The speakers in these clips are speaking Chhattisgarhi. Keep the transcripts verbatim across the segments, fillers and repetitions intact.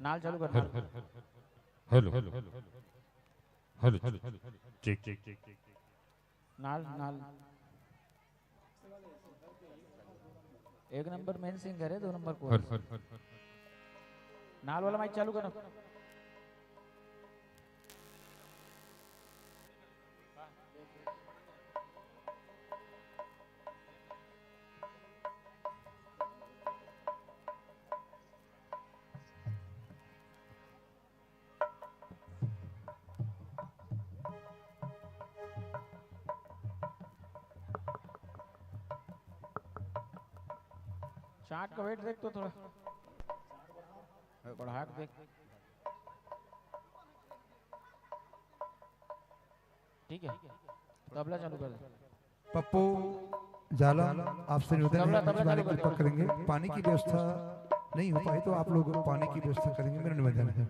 नाल चालू कर, नाल। Hello, hello, hello, hello, check, check, check, check. नाल, नाल। एक नंबर मेन सिंगर है, दो number chorus. Hello, hello, hello. नाल वाला माइक चालू करो। चाट का वेट देख तो थोड़ा बढ़ा के देख। ठीक है, तबला चालू कर दे। पप्पू झाला, आपसे निवेदन है, तबला, मंच तबला में आने चालू की कर दे। कृपा करेंगे। पानी की व्यवस्था नहीं हो पाई तो आप लोग पानी की व्यवस्था करेंगे, मेरा निवेदन है।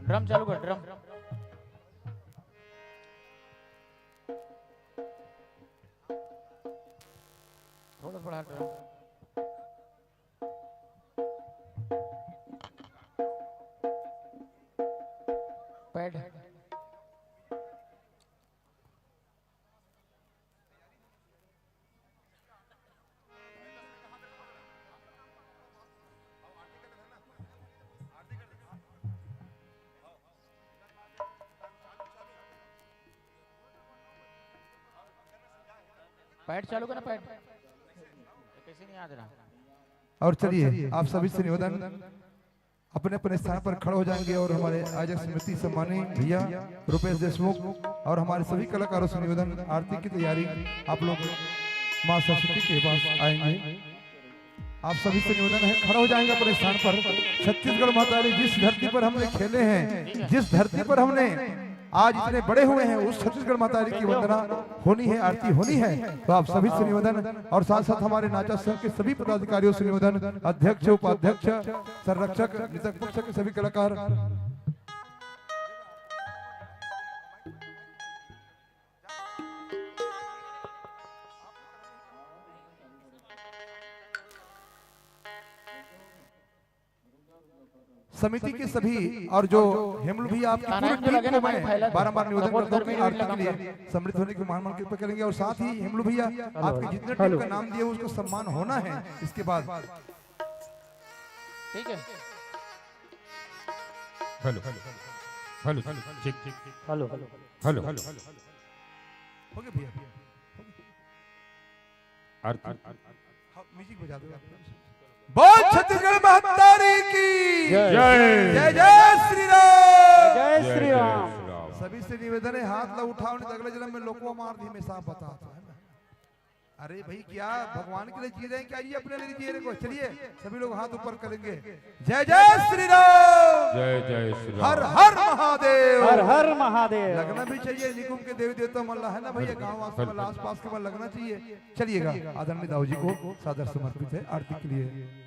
ड्रम चालू कर, ड्रम। थोड़ा सा बढ़ा ड्रम। पैड। पैड चालू करना, पैड। कैसे नहीं याद रहा? और चलिए, आप सभी से निवेदन, अपने अपने स्थान पर खड़े हो जाएंगे और हमारे आयोजक समिति सम्मानी भैया रुपेश देशमुख और हमारे सभी कलाकारों से निवेदन, आरती की तैयारी आप लोग माँ सरस्वती के पास आएंगे। आप सभी से निवेदन है, खड़ा हो जाएंगे अपने स्थान पर। छत्तीसगढ़ महतारी, जिस धरती पर हमने खेले हैं, जिस धरती पर हमने आज इतने बड़े हुए हैं, उस छत्तीसगढ़ महतारी की वंदना होनी है, आरती होनी है। तो आप सभी से निवेदन और साथ साथ हमारे नाचा संघ के सभी पदाधिकारियों से निवेदन, अध्यक्ष, उपाध्यक्ष, संरक्षक, नृतक पक्ष के सभी कलाकार। समिति के सभी और जो हेमलू भैया आपकी पूरी टीम को मैं बारंबार निवेदन करता हूँ कि आरती के लिए सम्मिलित होने की मान मान कृपा करेंगे और साथ ही हेमलू भैया आपके जितने टीम का नाम दिए उसका सम्मान होना है। इसके बाद ठीक है। Hello, hello, hello, check, check, check. Hello, hello. Hello, hello. हो गया भैया, भैया। आरती। हाँ, म्यूजिक बजा दो। बोल छत्तीसगढ़ महतारी की जय। जय। जय जय श्री राम। जय श्री राम। सभी से निवेदन है, हाथ ला उठाओ, नहीं तो अगले जन्म में लोकवा मार दी, मैं साफ बताता हूँ, है ना? अरे भाई, क्या भगवान के लिए जी रहे हैं, क्या ये अपने लिए जी रहे हैं? चलिए, सभी लोग हाथ ऊपर करेंगे। जय जय श्री राम। जय जय श्री राम। हर हर महादेव। हर हर महादेव। लगना भी चाहिए निकुंभ के देवी देवता मन ला, है ना भैया? गांव वासी मन ला, आसपास के मन लगना चाहिए। चलिएगा, आदरणीय दाऊ जी को सादर समर्पित है आरती के लिए।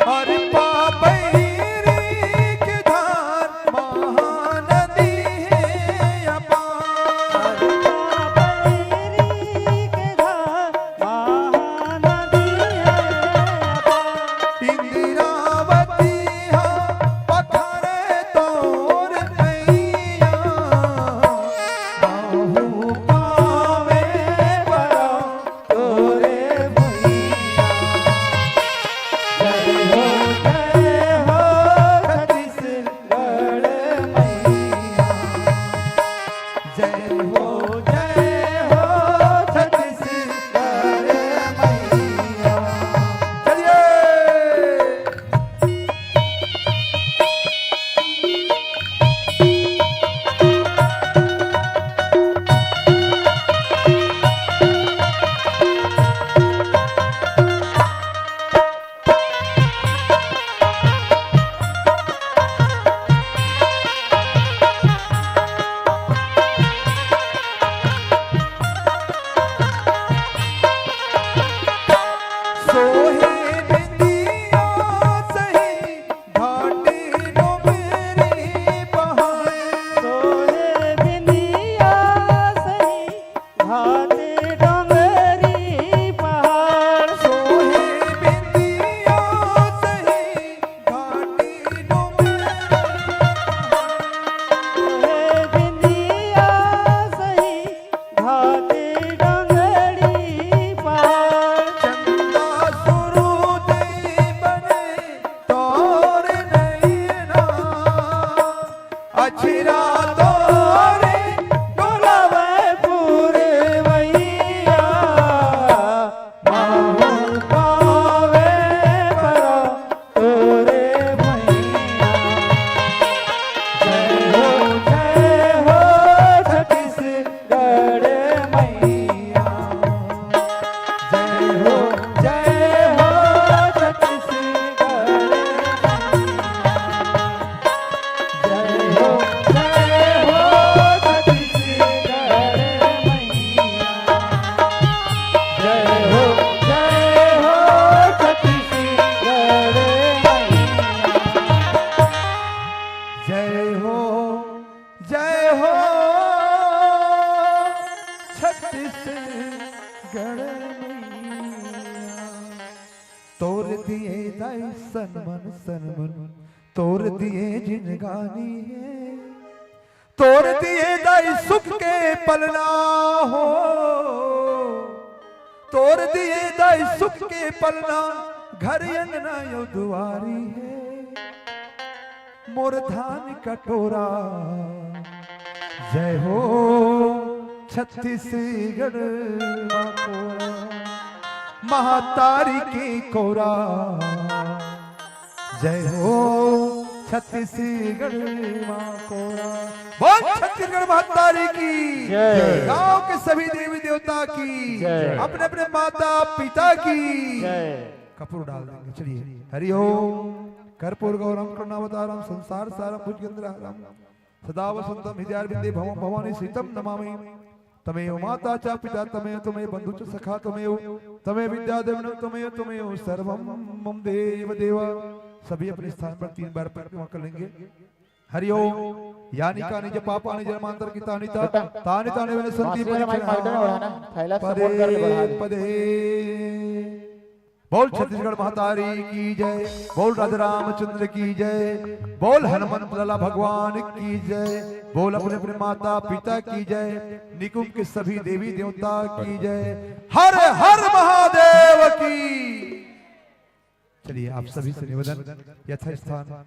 अरे पापई तोर दिए दाई सनमन सनमन, तोर दिए जिनगानी हे। तोर दिए दाई सुख के पलना हो, तोर दिए दाई सुख के पलना, घर अंगना यो दुआरी हे। मोर धान कटोरा, जय हो छत्तीसगढ़ माँ कोरा, महातारी के कोरा। जय हो छत्तीसगढ़ माँ कोरा। बोल छत्तीसगढ़ महातारी की जय। गांव के सभी देवी देवता की जय। अपने अपने माता पिता की जय। कपूर डाल देंगे। चलिए, हरि ओम। कर्पूर गौरम करुणावतारम संसार सारम भुजगेंद्र हरम सदा वसंतम हृदयारविंदे भवम भवानी सीतम नमामि। तमेव माता च पिता तमेव तमेव बंधु च सखा तमेव तमेव विद्या द्रविणम तमेव तमेव सर्वम मम देव देव। सभी अपने स्थान पर तीन बार परिक्रमा कर लेंगे। हरि ओम। यानि कानि च पापानि जन्मांतर कृतानि च तानि तानि विनश्यन्ति पदे पदे। बोल छत्तीसगढ़ महतारी की जय, बोल राजा रामचंद्र की जय, बोल हनुमंत लाला भगवान की जय, बोल अपने अपने माता पिता की जय, निकुंभ के सभी देवी देवता की जय। हर हर महादेव की। चलिए, आप सभी से निवेदन, यथास्थान।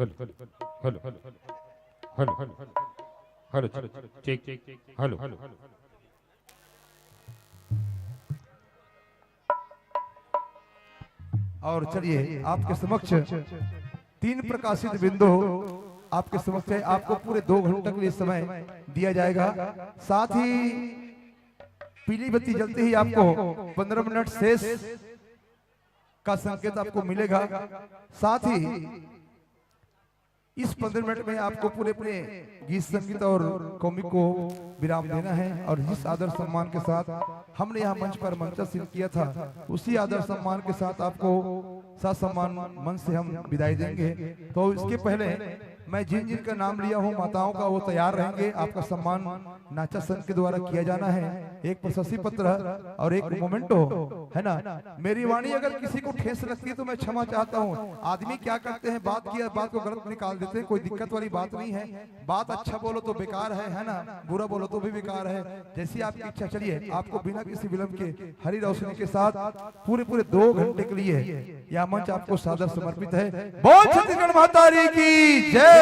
Hello, hello, hello, hello, hello, check, check, hello. और चलिए, आपके समक्ष तीन प्रकाशित बिंदु आपके समक्ष है। आपको पूरे दो घंटे के लिए समय दिया जाएगा। साथ ही पीली बत्ती जलते ही आपको पन्द्रह मिनट शेष का संकेत आपको मिलेगा। साथ ही इस पन्द्रह मिनट में आपको पूरे अपने गीत संगीत और कॉमिक को विराम देना है और जिस आदर सम्मान के साथ हमने यहाँ मंच पर मंचासीन किया था, उसी आदर सम्मान के साथ आपको ससम्मान मन से हम विदाई देंगे। तो इसके पहले मैं जिन जिन का नाम लिया हूँ, माताओं का, वो तैयार रहेंगे। आपका सम्मान नाचा संघ के द्वारा किया जाना है। एक प्रशस्ति पत्र और एक मोमेंटो, है ना? मेरी वाणी अगर किसी को ठेस लगती है तो मैं क्षमा चाहता हूँ। आदमी क्या करते हैं, बात की बात को गलत निकाल देते हैं, कोई दिक्कत वाली बात नहीं है। बात अच्छा बोलो तो बेकार है, है ना? बुरा बोलो तो भी बेकार है, जैसी आपकी इच्छा। चलिए, आपको बिना किसी विलंब के हरी रोशनी के साथ पूरे पूरे दो घंटे के लिए यह मंच आपको सादर समर्पित है। बोल छत्तीसगढ़ महतारी की जय।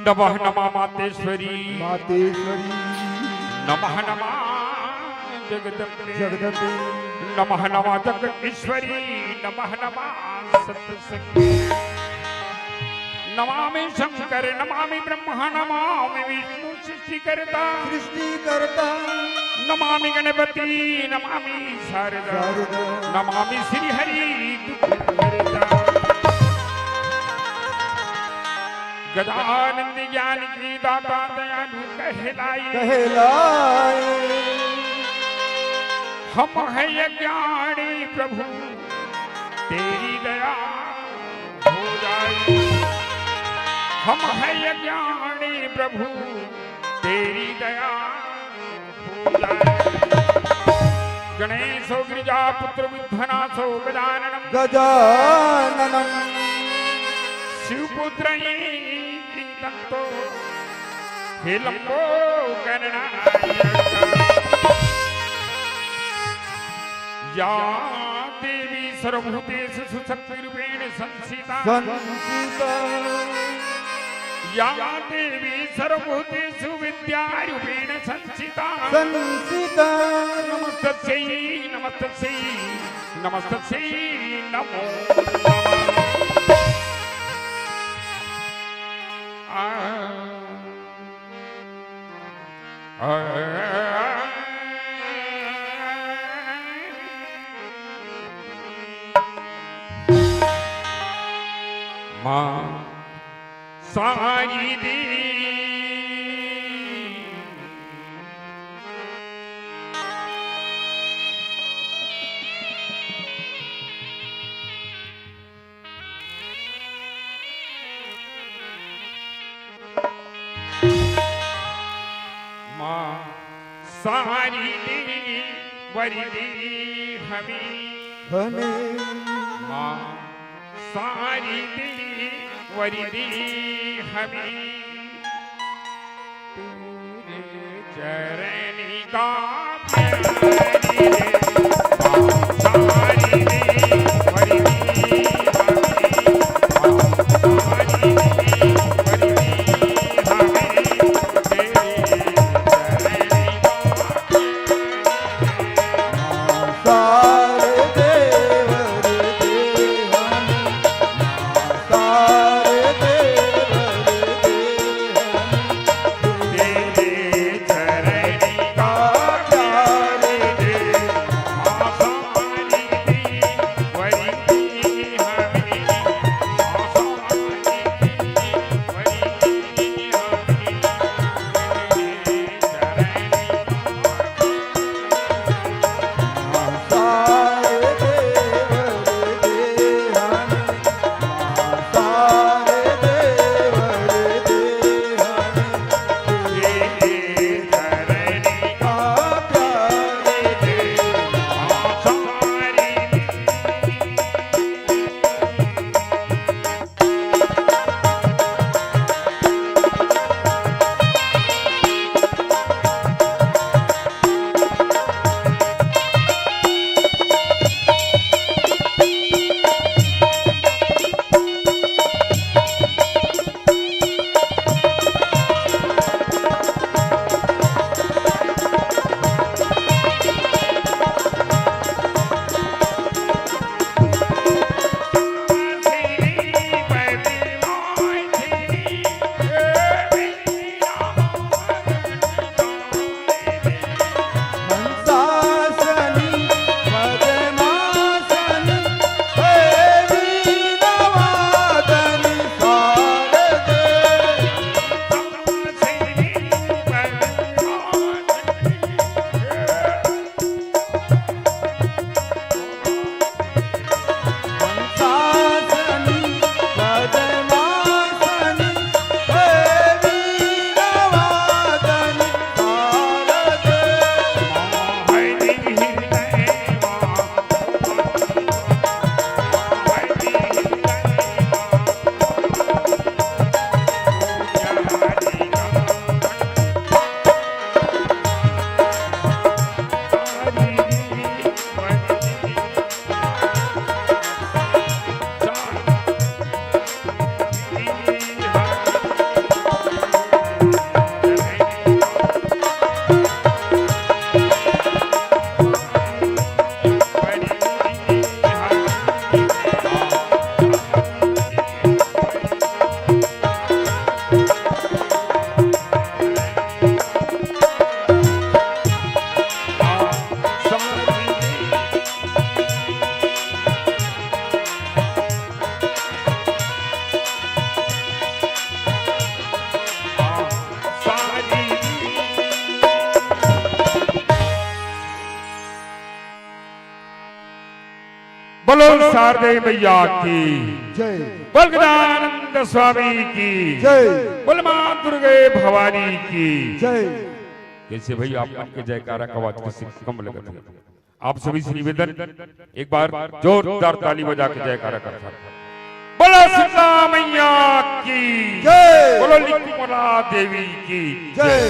नमः नमः मातेश्वरी। मातेश्वरी। नमः नमः जगदम्बे। जगदम्बे। नमः नमः जगदीश्वरी। नमः नमः सत्संगी। नमामि शंकर, नमामि ब्रह्मा, नमामि विष्णु सृष्टिकर्ता। सृष्टिकर्ता। नमामि गणपति, नमामि शारदा। शारदा। नमामि श्री हरि दुख हरता। गजानन ज्ञान की दाता दयालु कहलाई। कहलाई। हम हैं अज्ञानी प्रभु तेरी दया हो जाए। हम हैं अज्ञानी प्रभु तेरी दया हो जाए। गणेशो गिरिजापुत्र विघ्ननाशो गजाननम। गजाननम। शिवपुत्र ही दंतो हे लंबो गणनायक। या देवी सर्वभूतेषु शक्तिरूपेण संस्थिता। संस्थिता। या देवी सर्वभूतेषु विद्यारूपेण संस्थिता। संस्थिता। नमस्तस्यै, नमस्तस्यै, नमस्तस्यै नमो नमः। आ। माँ सारी दी। माँ सारी दी वरी दी हमी। हमी। माँ सारी दी वरी दी हमी। तेरे चरणी का प्यारी रे, माँ सारी दी वरी दी हमी। माँ सारी दी वरी दी हमी। तेरे चरणी का सारे देवर दे हम, सारे देवर दे हम, तेरे चरणी का प्यार दे। बोलो शारदे मैया की जय। बोल गजानंद स्वामी की जय। बोल माँ दुर्गे भवानी की जय। जैसे भाई आप मन के जयकारा का आवाज किसी कम लगत है, आप सभी से निवेदन, एक बार जोरदार ताली बजा के जयकारा करता। बोलो सीता मैया की जय। बोलो लिखमोला देवी की जय।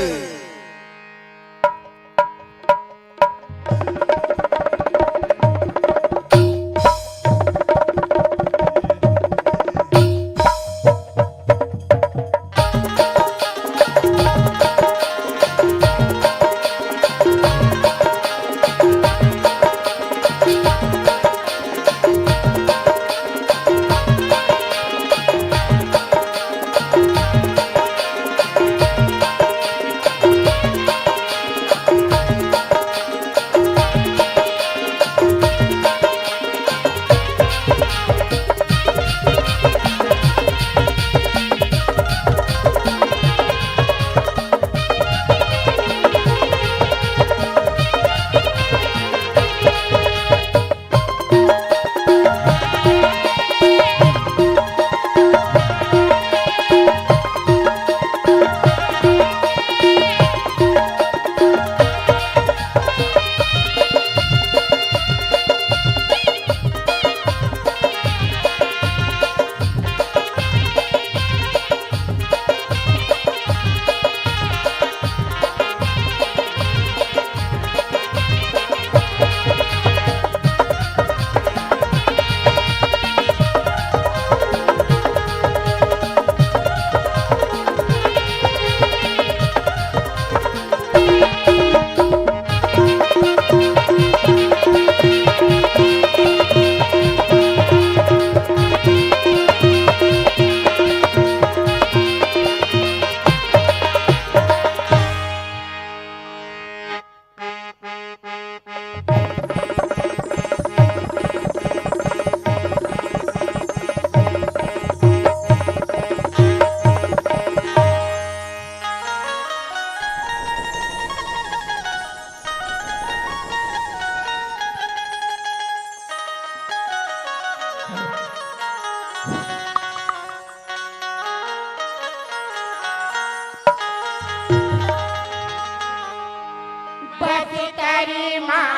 बस तेरी माँ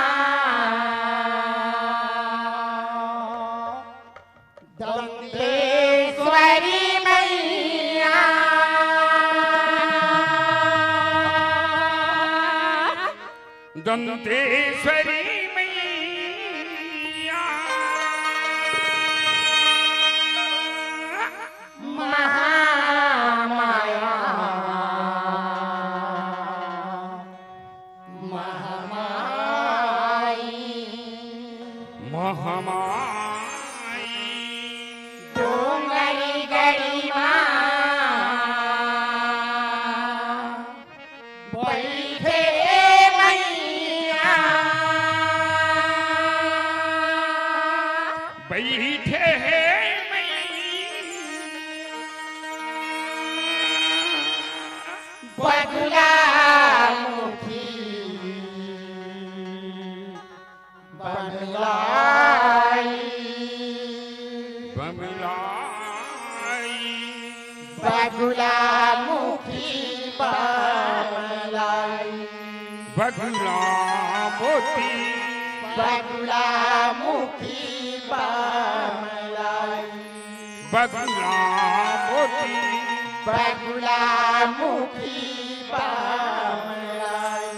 दंतेश्वरी मैया। दंतेश्वरी मैया। महामाया। महामाई। महामाई। डोंगरी गढ़ी माँ बइठे हे मैया। बइठे हे मैया। बगुला मुखी बमलाई। बमलाई। बगुला मुखी बमलाई। बगुला मोती। बगुला मुखी बमलाई। बगुला मोती। बगुला मुखी बमलाई।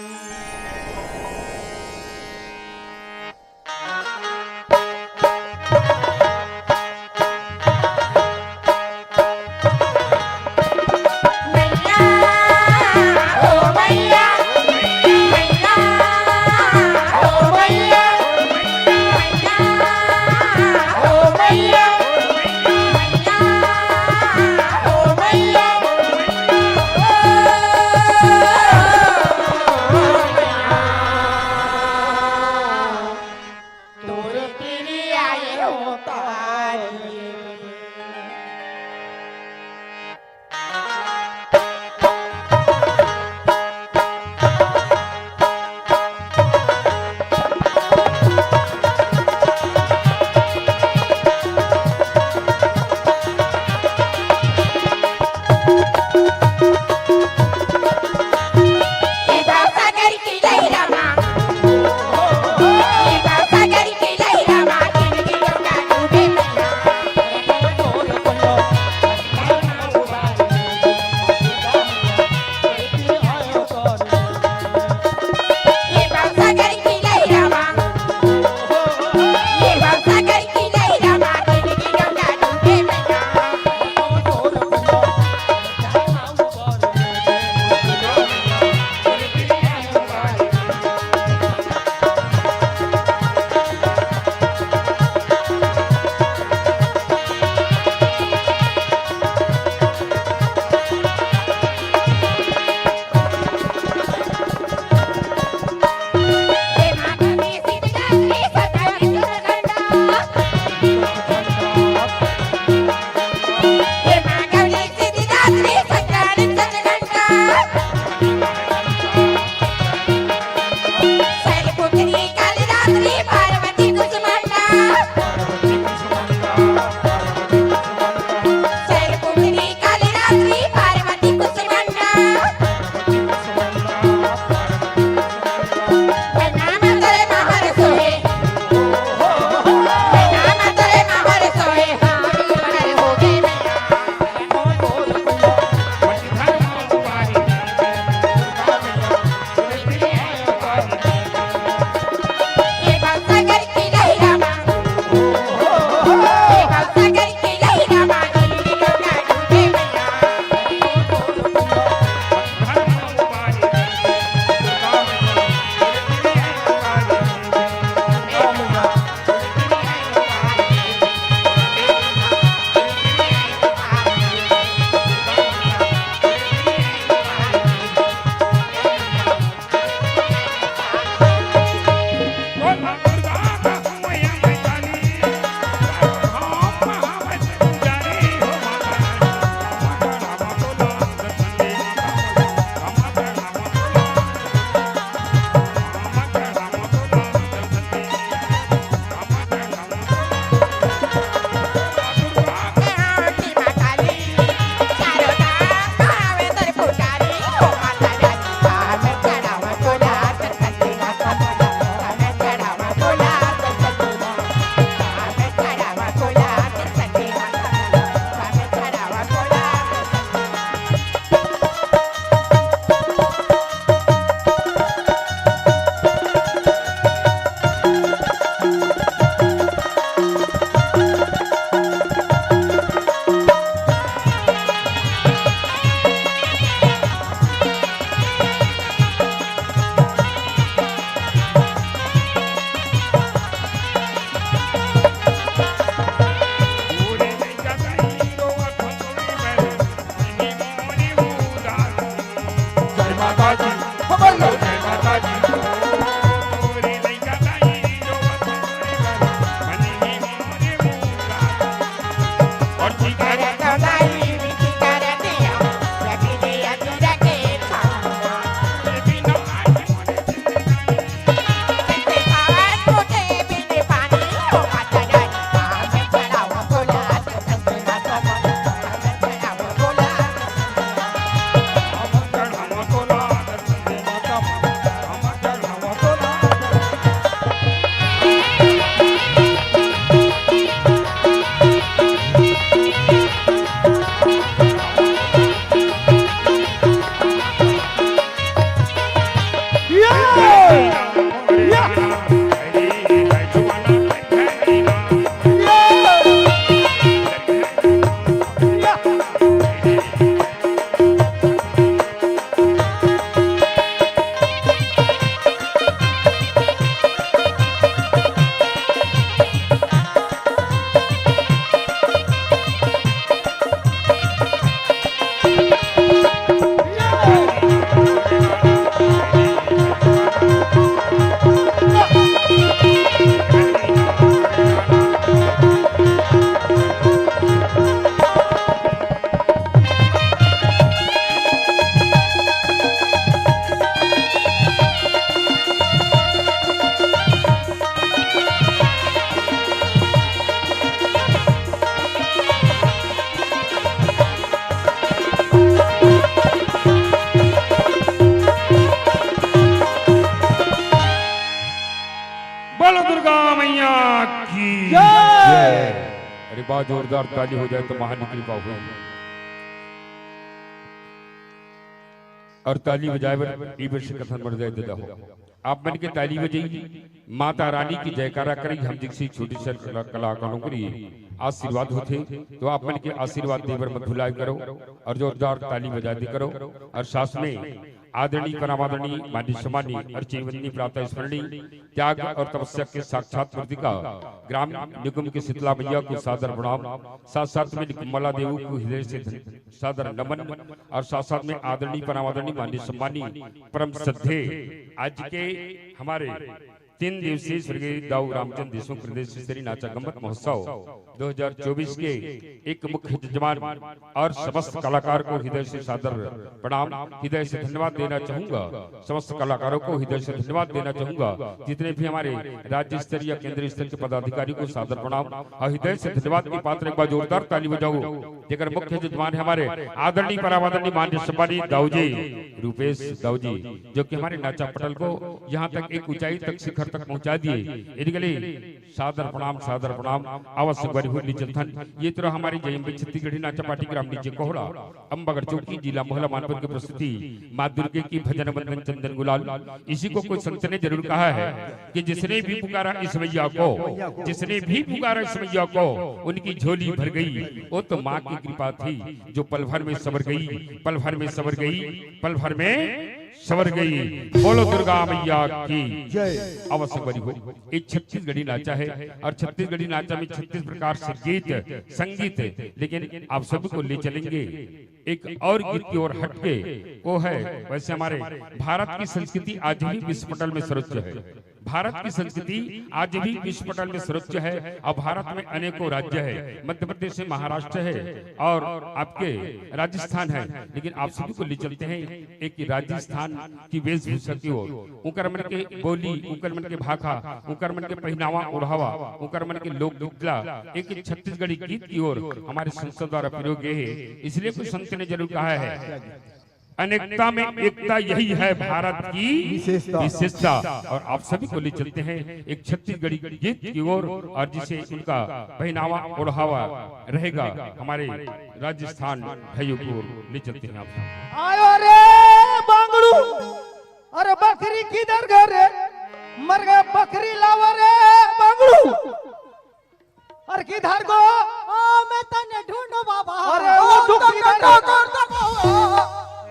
दुर्गा मैया की जय। अरे, बहुत जोरदार ताली हो जाए तो महान कृपा हो। और ताली बजाए बर ई बेर से कथन मर जाए ददा हो। आप मन के ताली बजाई, माता रानी के जयकारा करी, हम जइसे छोटे से कला-, कलाकारों के लिए आशीर्वाद होथे, तो आप मन के आशीर्वाद दे बर मत भुलाए करो और जोरदार ताली बजा दे करो। और साथ में आदरणीय, परमादरणीय, मान्य सम्माननीय और चिरवंदनीय प्रातः स्मरणीय त्याग और तपस्या के साक्षात मूर्तिका ग्राम निकुम के शीतला मैया को सादर प्रणाम, साथ साथ में निकुमला देव को हृदय से धन-, सादर नमन और साथ साथ में आदरणीय, परमादरणीय, मान्य सम्माननीय, परम श्रद्धेय आज के हमारे तीन दिवसीय स्वर्गीय दाऊ रामचंद्र देशमुख प्रदेश स्तरीय नाचा गम्मत महोत्सव दो हज़ार चउबीस के एक मुख्य जजमान और समस्त कलाकार को हृदय से सादर प्रणाम, हृदय से धन्यवाद देना चाहूंगा। समस्त कलाकारों को हृदय से धन्यवाद देना चाहूंगा, जितने भी हमारे राज्य स्तर या केंद्रीय स्तर के पदाधिकारी को सादर प्रणाम और हृदय से धन्यवाद के पात्र एक बार जोरदार ताली बजाओ, जेकर मुख्य जजमान है हमारे आदरणीय, परमादरणीय, मान्य सम्मानित दाऊ जी रूपेश दाऊ जी, जो कि हमारे नाचा पटल को यहाँ तक एक ऊंचाई तक, शिखर तक पहुंचा दिए। इनके लिए सादर प्रणाम, सादर प्रणाम। आवश्यक बारी हुई चलथन। ये तरह हमारी जयम्बे छत्तीसगढ़ी नाचा पार्टी ग्राम नीचे कोहड़ा, अम्बागढ़ चौकी, जिला मोहला मानपुर की प्रस्तुति माँ दुर्गे की भजन वंदन चंदन गुलाल। इसी को कोई संत ने जरूर कहा है कि जिसने भी पुकारा इस मैया को, जिसने भी पुकारा इस मैया को, उनकी झोली भर गई। वो तो माँ की कृपा थी जो पल भर में संवर गई, पल भर में संवर गई, पल भर में संवर गई। बोलो दुर्गा मैया की जय। आवश्यक बारी हो। एक छत्तीसगढ़ी नाचा है और छत्तीसगढ़ी नाचा में छत्तीस प्रकार से गीत, संगीत है, लेकिन आप सभी को ले चलेंगे एक और गीत की ओर हटके। वो है, वैसे हमारे भारत की संस्कृति आज भी विश्व पटल में सर्वोच्च है। भारत की संस्कृति आज भी विश्व पटल में सर्वोच्च है और भारत में अनेकों राज्य है, मध्य प्रदेश है, महाराष्ट्र है और आपके राजस्थान है, लेकिन आप सभी को ले चलते हैं एक राजस्थान की वेशभूषा की ओर, उनकर मन के बोली, उनकर मन के भाखा, उनकर मन के पहनावा ओढ़ावा, उनकर मन के लोक गीतला, एक छत्तीसगढ़ी गीत की ओर हमारे संस्था द्वारा प्रयोग ये है। इसलिए कुछ संत ने जरूर कहा है, अनेकता में एकता, यही है भारत की विशेषता। विशेषता। और आप सभी को ले चलते हैं एक छत्तीसगढ़ी गीत की ओर, और जिसे उनका पहनावा ओढ़ावा रहेगा हमारे राजस्थान भाइयों की ओर ले चलते हैं आप। आयो रे बांगड़ू, अरे बकरी किधर गए रे? मर गए बकरी लावा रे बांगड़ू। अरे किधर गो? ओ मैं तने ढूंढो बाबा। अरे वो ओ, दुख तने किधर है? ढूंढो, ओ,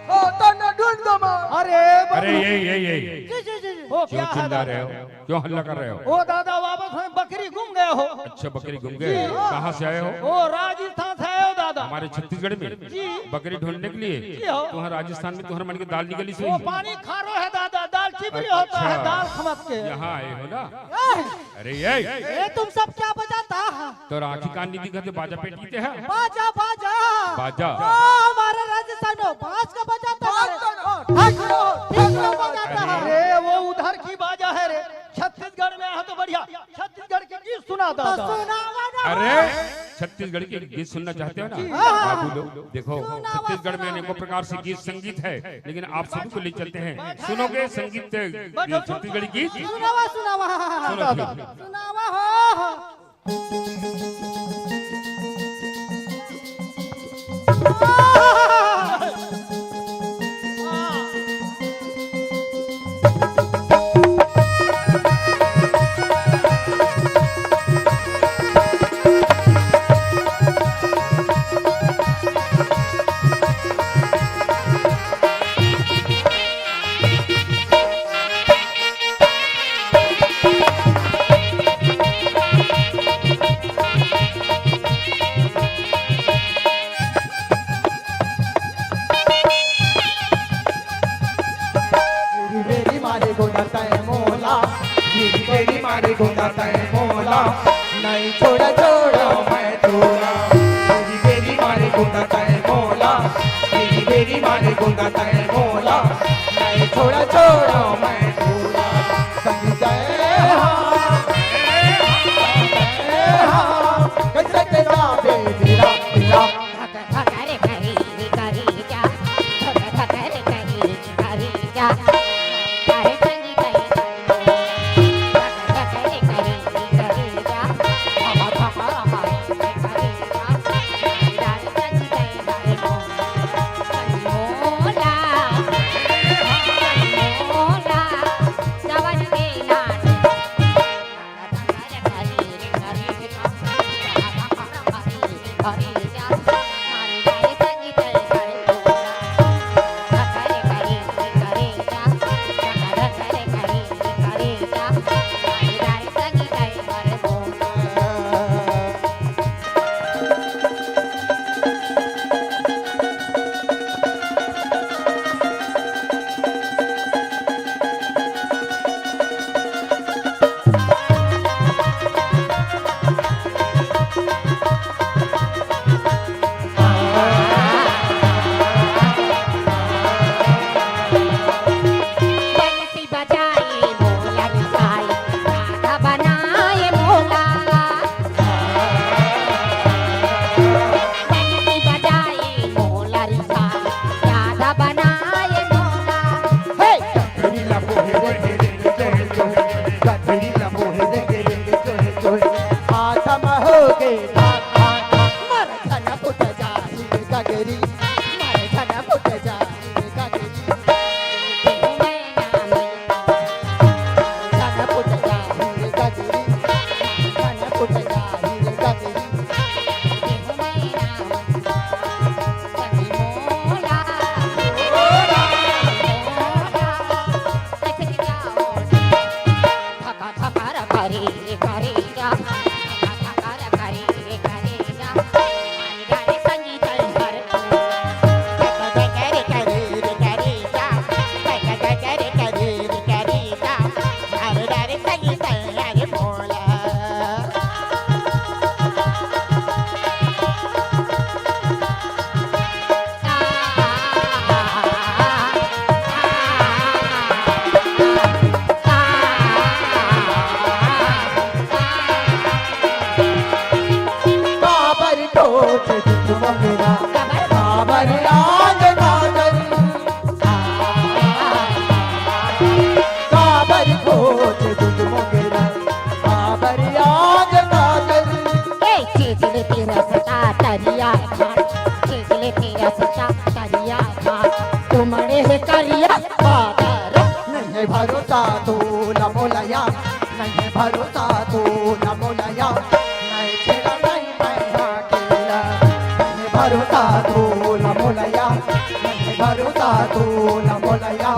ओ, तने ढूंढो माँ। अरे अरे बांगड़ू। ये ये ये जी, जी, जी, जी। ओ क्यों क्या है चिल्ला दादा? रहे हो? क्यों हल्ला कर रहे हो? ओ दादा, वापस में बकरी गुम गए हो। अच्छा, बकरी गुम गए? जी, हाँ। कहाँ से आए हो? ओ राजस्थान से आए हो दादा। हमारे छत्तीसगढ़ में जी। बकरी ढूंढने के लिए? जी, हो। तुम्हारे राजस्थान में तुम्हारे मन की दाल निकली ओ सही? पानी खारो है दादा, दाल चिबरी होता है, अच्छा। दाल खमक के। यहाँ आए हो ना? ए, अरे ये ए, तुम सब क्या बजाता है? तो राखी कान नहीं दिखा तो बाजा पेट पीते हैं? बाजा, बाजा। बाजा। ओ, हमारे राजस्थान में बांस का बजाता है। बांस का। ओ, ठीक लो, ठीक लो बजाता है। अरे, वो उधर की बाजा है रे। छत्तीसगढ़ में आया तो बढ़िया। छत्तीसगढ़ के गीत सुना तो दादा। सुनावा ना। अरे, छत्तीसगढ़ के गीत सुनना चाहते हो ना? जी। हाँ, हाँ। बाबू लोग, देखो, सुनावा, छत्तीसगढ़ में सुनावा। अनेकों प्रकार से गीत संगीत है, लेकिन आप सभी को ले चलते हैं। सुनोगे संगीत, बैठो, छत्तीसगढ़ी गीत? सुनावा, सुनावा। सुनो दादा। फिर। सुनावा हो। मेरी मारे गोंदा तय मोला, मेरी मारे गोंदा तय मोला, नहीं छोड़ा छोड़ा मैं तोला। मेरी मारे गोंदा तय मोला, मेरी मारे गोंदा तय मोला, नहीं छोड़ा छोड़ा मैं तोला। संग जय हाँ, जय हाँ, कैसे तेरा बेबीरा, बीरा। धक धक रे करी करी जा, धक धक रे करी करी जा, अरे करी करी जा, धक धक रे करी बंसी बजाए मोला रिसाई, राधा बनाए मोला। बंसी बजाए मोला रिसाई, राधा बनाए मोला। हे! गठरी ला मोहे दे के रे, चोहे, चोहे। गठरी ला मोहे दे के रे, चोहे, चोहे। हाथ म हो गे धाक, धाक, धाक। मर झन फुट जाही गगरी, मर झन फुट जाही गगरी। काबर खोज दुख मंगना, काबर आज काजल। काबर खोज दुख मंगना, काबर आज काजल। ए, चीज ले तेरा सता तरिया था, चीज ले तेरा सता तरिया था। तुमड़े हे करिया बादर, नहीं भरोसा तू लमोलया। नहीं भरोसा तू न मोलया, नहीं छेड़ा नहीं मैं अकेला। नहीं भरोसा तू न मोलया, नहीं भरोसा तू न मोलया,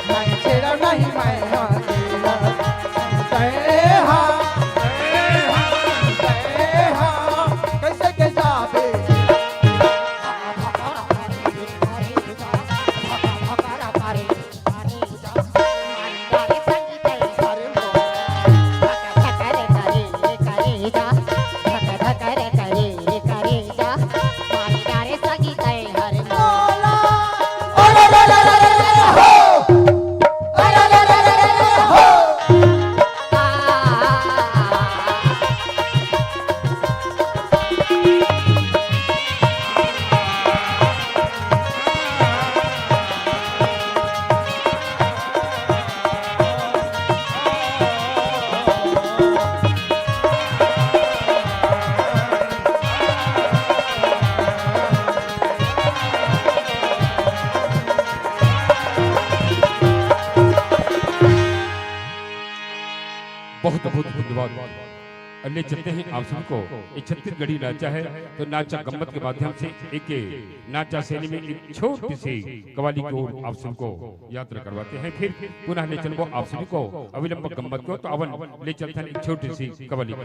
नहीं छेड़ा नहीं मैं अकेला। जय हा, जय हा, जय हा, कैसे कैसा बे बहुत बहुत धन्यवाद। ले चलते हैं आप सभी को। ये छत्तीसगढ़ी नाचा है, तो नाचा गम्मत के माध्यम से एक नाचा शैली में एक छोटी सी कवाली की ओर आप सबको यात्रा करवाते हैं। फिर पुनः ले चलबो आप सभी को अविलंब गम्मत को, तो अवन ले चलते हैं एक छोटी सी कवाली की।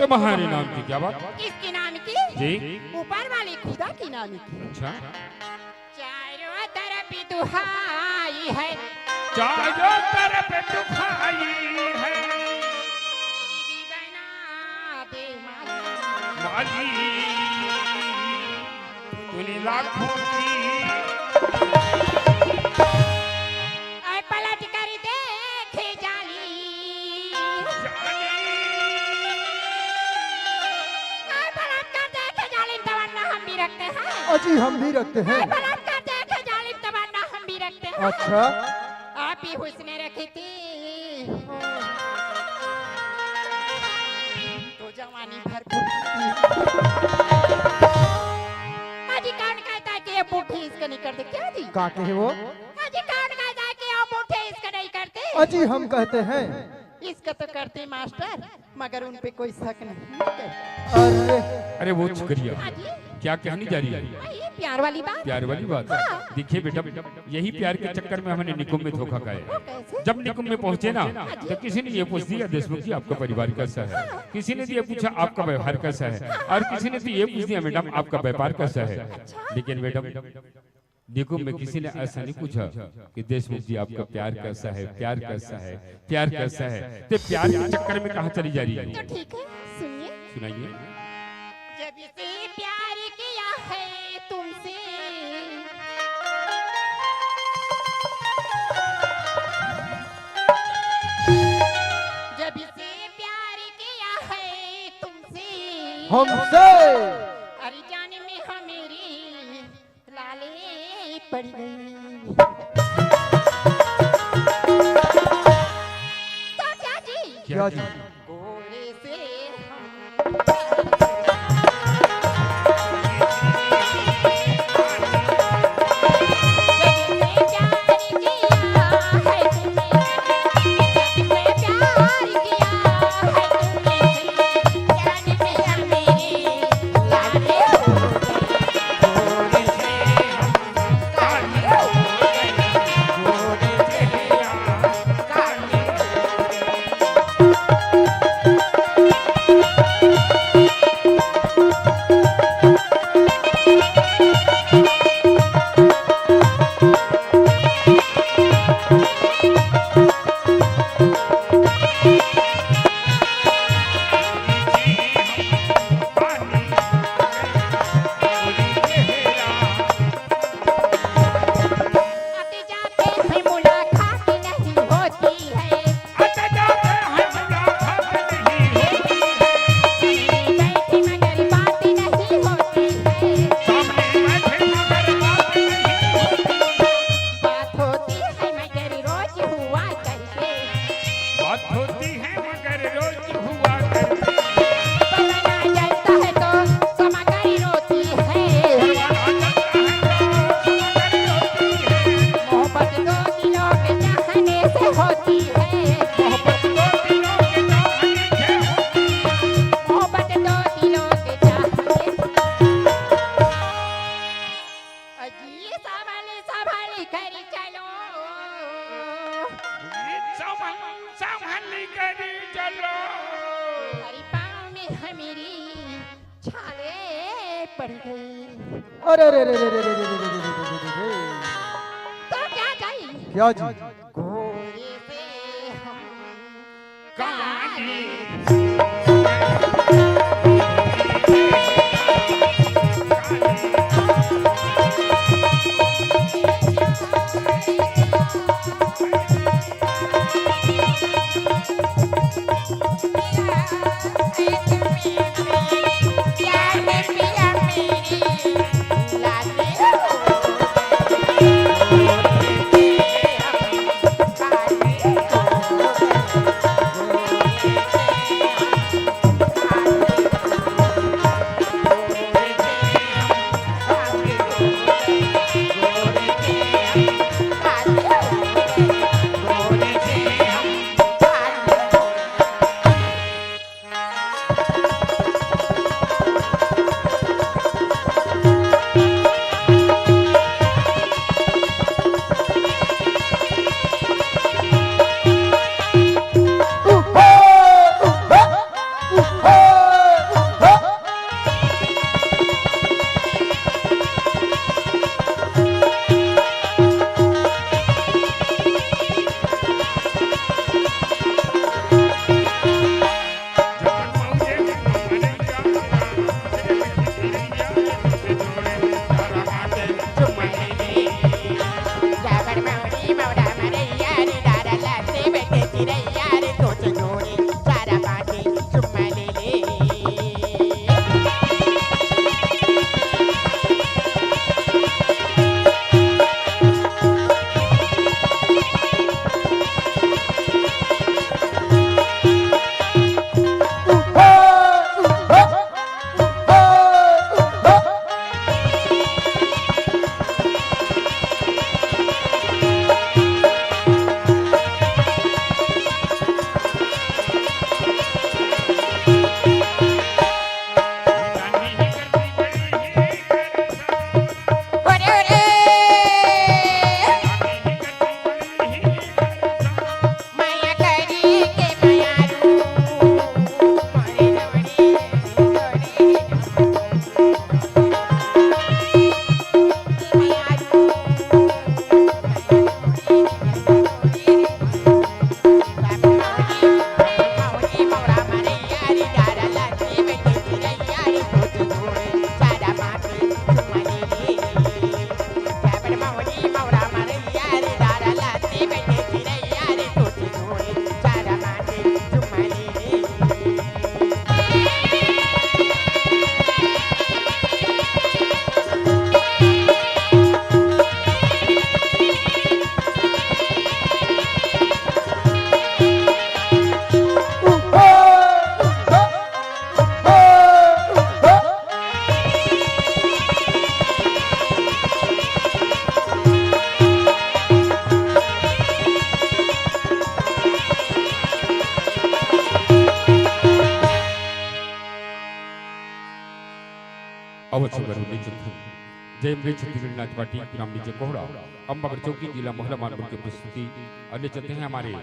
तुम्हारे नाम की क्या बात? किसके नाम की? जी। ऊपर वाले खुदा के नाम की। अच्छा। चारों तरफ दुहाई है। चारों तरफ दुहाई है। बीवी बना दे मालिक। मालिक। तूने लाखों की ऐ पलट कर देखे जालिम। ऐ पलट कर देखे जालिम, तमन्ना हम भी रखते हैं। अजी, हम भी रखते हैं। ऐ पलट कर देखे जालिम, तमन्ना हम भी रखते हैं। अच्छा। आप ही हुस्न रखी थी। तो जवानी भरपूर। अजी, कौन कहता है कि ये बूढ़े इश्क नहीं करते? क्या जी? का कहे वो? अजी, कौन कहता है कि ये बूढ़े इश्क नहीं करते? अजी, हम कहते हैं। इश्क तो करते मास्टर, मगर उन पे कोई शक नहीं करता। अरे। अरे वो शुक्रिया। हाँ जी। क्या कहनी जा रही है? वही प्यार वाली बात। प्यार वाली बात। हाँ। देखिए बेटा, यही प्यार के चक्कर में हमने निकुंभ में धोखा खाया। वो कैसे? जब निकुंभ में पहुंचे ना, हाँ जी। तो किसी ने ये पूछ दिया, "देशमुख जी, आपका परिवार कैसा है?" हाँ। किसी ने तो ये पूछा, "आपका व्यवहार कैसा है?" हाँ। और किसी ने तो ये पूछ दिया, "मैडम, आपका व्यापार कैसा है?" अच्छा। लेकिन मैडम, निकुंभ में किसी ने ऐसा नहीं पूछा कि, "देशमुख जी, आपका प्यार कैसा है, प्यार कैसा है, प्यार कैसा है?" तो प्यार के चक्कर में कहाँ चली जा रही है? तो ठीक है, सुनिए। सुनाइए। जब से प्यार किया है तुमसे, जब से प्यार किया है तुमसे, हमसे। अरे जान में हो मेरी लाली पड़ गई। तो क्या जी? क्या जी? गोरे से हम आते जाते हैं मुलाकात नहीं होती है। आते जाते हैं मुलाकात नहीं होती है। सामने बैठे मगर बात नहीं होती है। सामने बैठे मगर बात नहीं होती है। बात होती है मगर रोज हुआ करके। बात होती है मगर रोज हुआ करती। परवाना जलता है तो समगरी रोती है। परवाना जलता है तो समगरी रोती है। मोहब्बत दो दिलों के चाहने से होती है। मोहब्बत दो दिलों के चाहने से होती है। मोहब्बत दो दिलों के चाहने से। अजी संभाली संभाली करी चलो। संभल, संभल करी चलो। अरे पाँव में हमारी छाले पड़ गई। अरे, अरे, अरे, अरे। तो क्या जाई? क्या जी? गोरे से हम अवश्य जरूर ले चलते हैं। जय अम्बे छत्तीसगढ़ी नाच पार्टी, ग्राम नीचे कोहड़ा, अम्बागढ़ चौकी, जिला मोहला मानपुर की प्रस्तुति। और ले चलते हैं हमारे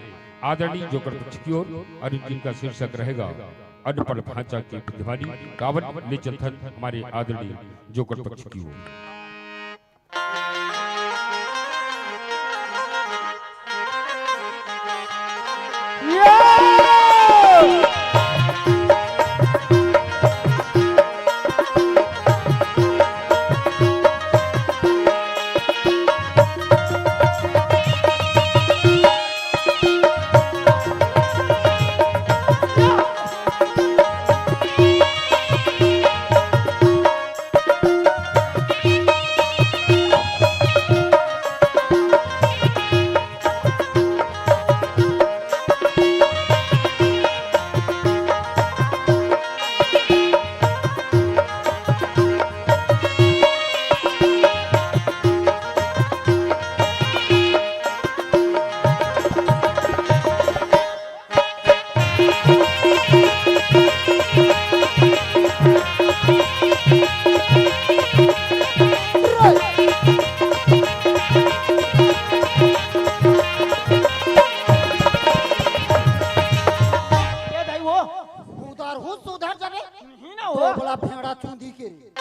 आदरणीय जोकर पक्ष की ओर, और जिनका शीर्षक रहेगा अनपढ़ भांचा की प्रतिभानी। कावन ले चलते हैं हमारे आदरणीय जोकर पक्ष की ओर। ए दाई हो, उधर हो, सुधर जाने। नहीं ना हो। दोगला भेड़ा चूंदी के रे।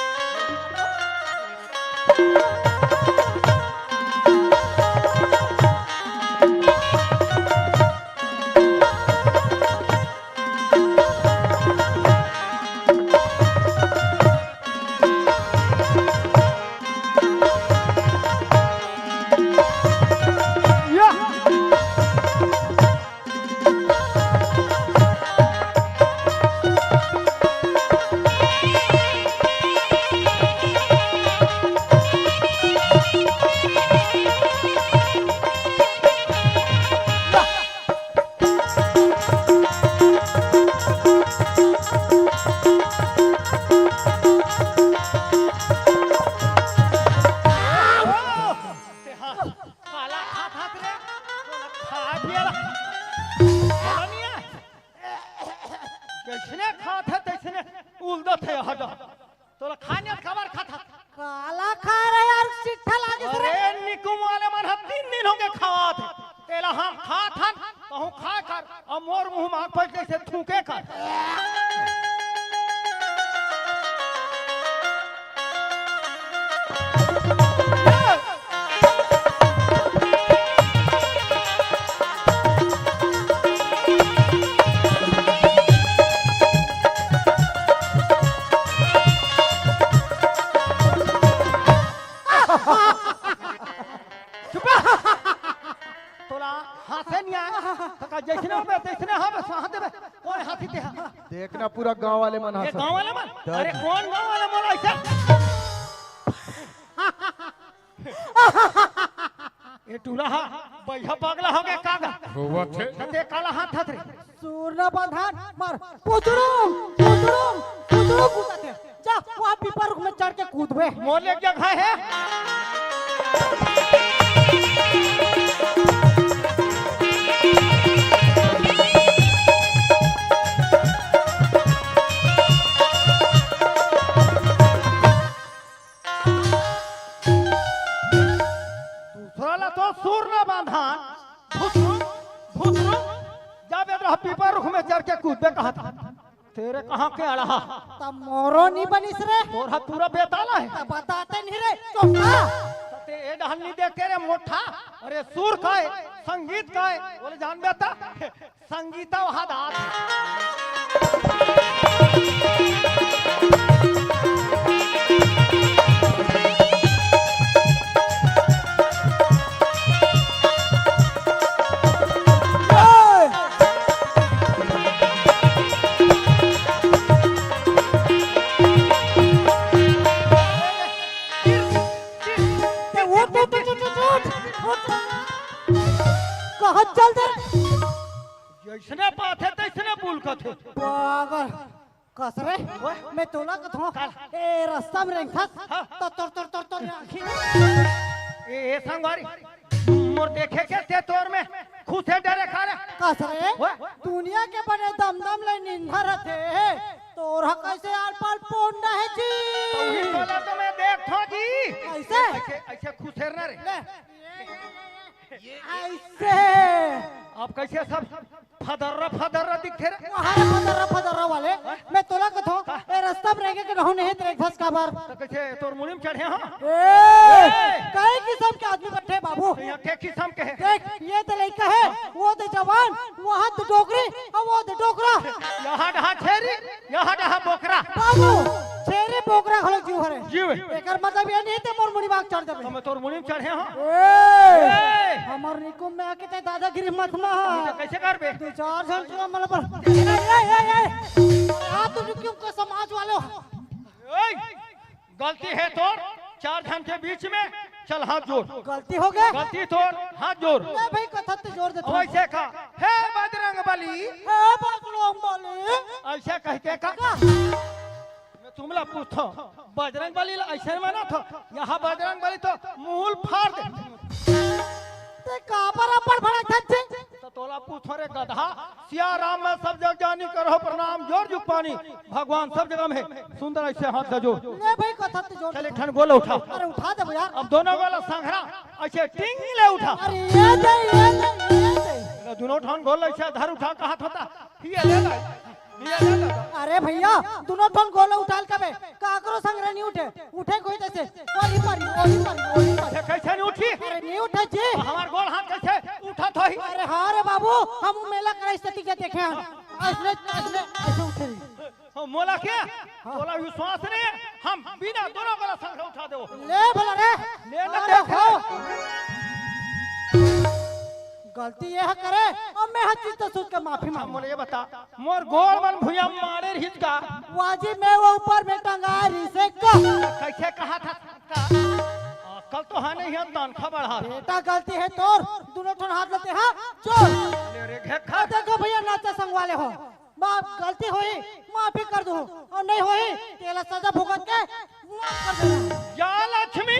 काला खात हस रे? तोला खाए पिए ला बोला नहीं है? जैसने खात हे तैसने उलदत हे हटा। तोला खाने काबर खात हस? काला खा रहे यार, चिट्ठा लागिस रे। अरे निकुम वाले मन ह तीन दिन होगे खात हे। तेला हम खात हन, कहूँ खाए कर, अब मोर मुंह मांग पड़ जैसे थूके कर। चुप रह। तोला हंसे नहीं आए, तो का जैसने होबे, तैसने होबे, साथ देबे। कोन हंसी ते हा? देखना, पूरा गांव वाले मन ये हंसत गांव हे। वाले मन? दादी। अरे, कोन गांव वाले मन ऐसे? ये टूरा हा, बइहा पगला होगे का गा? होवत हे। ते काला हाथ हस रे। सूर न बंधान, मार, पुचड़ुम, पुचड़ुम, पुचड़ुम कूदत हे। जा, वहाँ पीपर रुख में चढ़ के कूदबे। मोर ले जगह हे। दूसरा ला तो सूर न बांधन, भुसरू, भुसरू, जाबे रहा पीपर रुख में चढ़ के कूदबे कहत। तेरे कहाँ के अड़हा? तब मोरो नहीं बनिस रे। तोर हा पूरा बेताला हे। तब बताते नहीं रे, चुप रह। ते ए डहन नहीं देख के रे मोठा। अरे सूर का हे, संगीत का हे, बोले जान बेटा। संगीता वहाद हाथ। ए, उठ, उठ, उठ। कहाँ चल दे? जैसने पाथे तैसने बुलकत हे। पागल। कस रे? ओए। मैं तोला कथों। काला। ए, रस्ता में रेंगथस। हाँ। तो तोर, तोर, तोर, तोर आँखी। ए, ए, संगवारी। मोर देखे के ते तोर में खुश हे डरे का रे? कस रे? ओए। दुनिया के बने दमदम ले निंदा रथे। तोर हा कैसे आल पाल पोंडा हे जी? तोला तो मैं देखथों जी। ऐसे? ऐसे, ऐसे खुसेरना रे। ले। ऐसे। अब कैसे सब फदर्रा फदर्रा दिखथे रे? वहाँ रे फदर्रा फदर्रा वाले। हाँ? मैं तोला कथों, ए रस्ता में रेंगे के रहूं नहीं तेरे घस का बार। तो कैसे तोर मुड़ी में चढ़े हो? ए, ए! कई किस्म के आदमी बैठे बाबू। तो यहाँ के किस्म के है? देख, ये तो लइका है, वो तो जवान, वहाँ तो डोकरी, और वो तो डोकरा। यहाँ डहा छेरी, यहाँ डहा बोकरा। बाबू, छेरी बोकरा घलो जीव हरे। जीव। एकर मतलब ये नहीं ते मोर मुड़ी में चढ़ देबे। तो मैं तोर मुड़ी में चढ़े हो? ए, ए! हमर निकुम में आके ते दादागिरी मत मार। तो कैसे करबे? दू चार झन चुआ मन पर। ए, ए, ए, ए! आप तो क्यों को समाज वाले हो? ए! गलती है तोर, चार झन के बीच में, चल हाथ जोड़। गलती हो गया? गलती तोर, हाथ जोड़। ए भाई, कथत जोड़ दे तू। वैसे का, "हे बजरंग बली।" हे बजरंग बली। ऐसे कह के का? का? मैं तुमला पूछो, बजरंग बली ला ऐसे माना था, यहाँ बजरंग बली तो मुंह फाड़ दे। ते का बराबर भड़क थच्चे? तो तोला पूछो रे गधा, सिया राम में सब जग जानी, करहो प्रणाम जोर जुग पानी, भगवान सब जगह में सुंदर ऐसे हाथ गजो। ले भाई, कथा तो जोर चल, एक ठन गोला उठा। अरे उठा दे यार। अब दोनों गोला संघरा ऐसे टिंग ले उठा। अरे ये दे, ये दे, ये दे। ले दोनों ठन गोला ऐसे धर उठा, कहा था, ये ले ले, ये ले ले। अरे भैया, दोनों ठन गोला उठा ले कबे, काकरो संघरा नहीं उठे, उठे कोई तैसे, ओही पर, ओही पर, ओही पर। ये कैसे नहीं उठी? अरे नहीं उठे जी। हमार गोड़ हाथ कैसे उठा था ही? अरे हाँ रे बाबू, हम मेला कराई सती के देखे हैं, ऐसने, ऐसने, ऐसे उठे रही। हाँ, मोला क्या? हाँ। तोला विश्वास नहीं है? हम बिना दोनों गला संग उठा दो। ले भला रे। ले ना अरे देखो। हो। गलती ये है करे, अब मैं हर चीज तो सोच के माफी अच्छा, मांग। मोला ये बता, मोर गोड़ मन भुइया मारे रहिस का? वाजी में वो ऊपर में टंगा रही से का? कैसे कहा था? अकल तो है नहीं है, तनखा बढ़ा। बेटा गलती है तोर, दोनों ठन हाथ लेते हैं, चोर। ले रे घेखा। देखो भैया नाचा संगवाले हो, माफ गलती होई, माफी कर दूं, और नहीं होई, तेला सजा भुगत के माफ कर देना। या लक्ष्मी,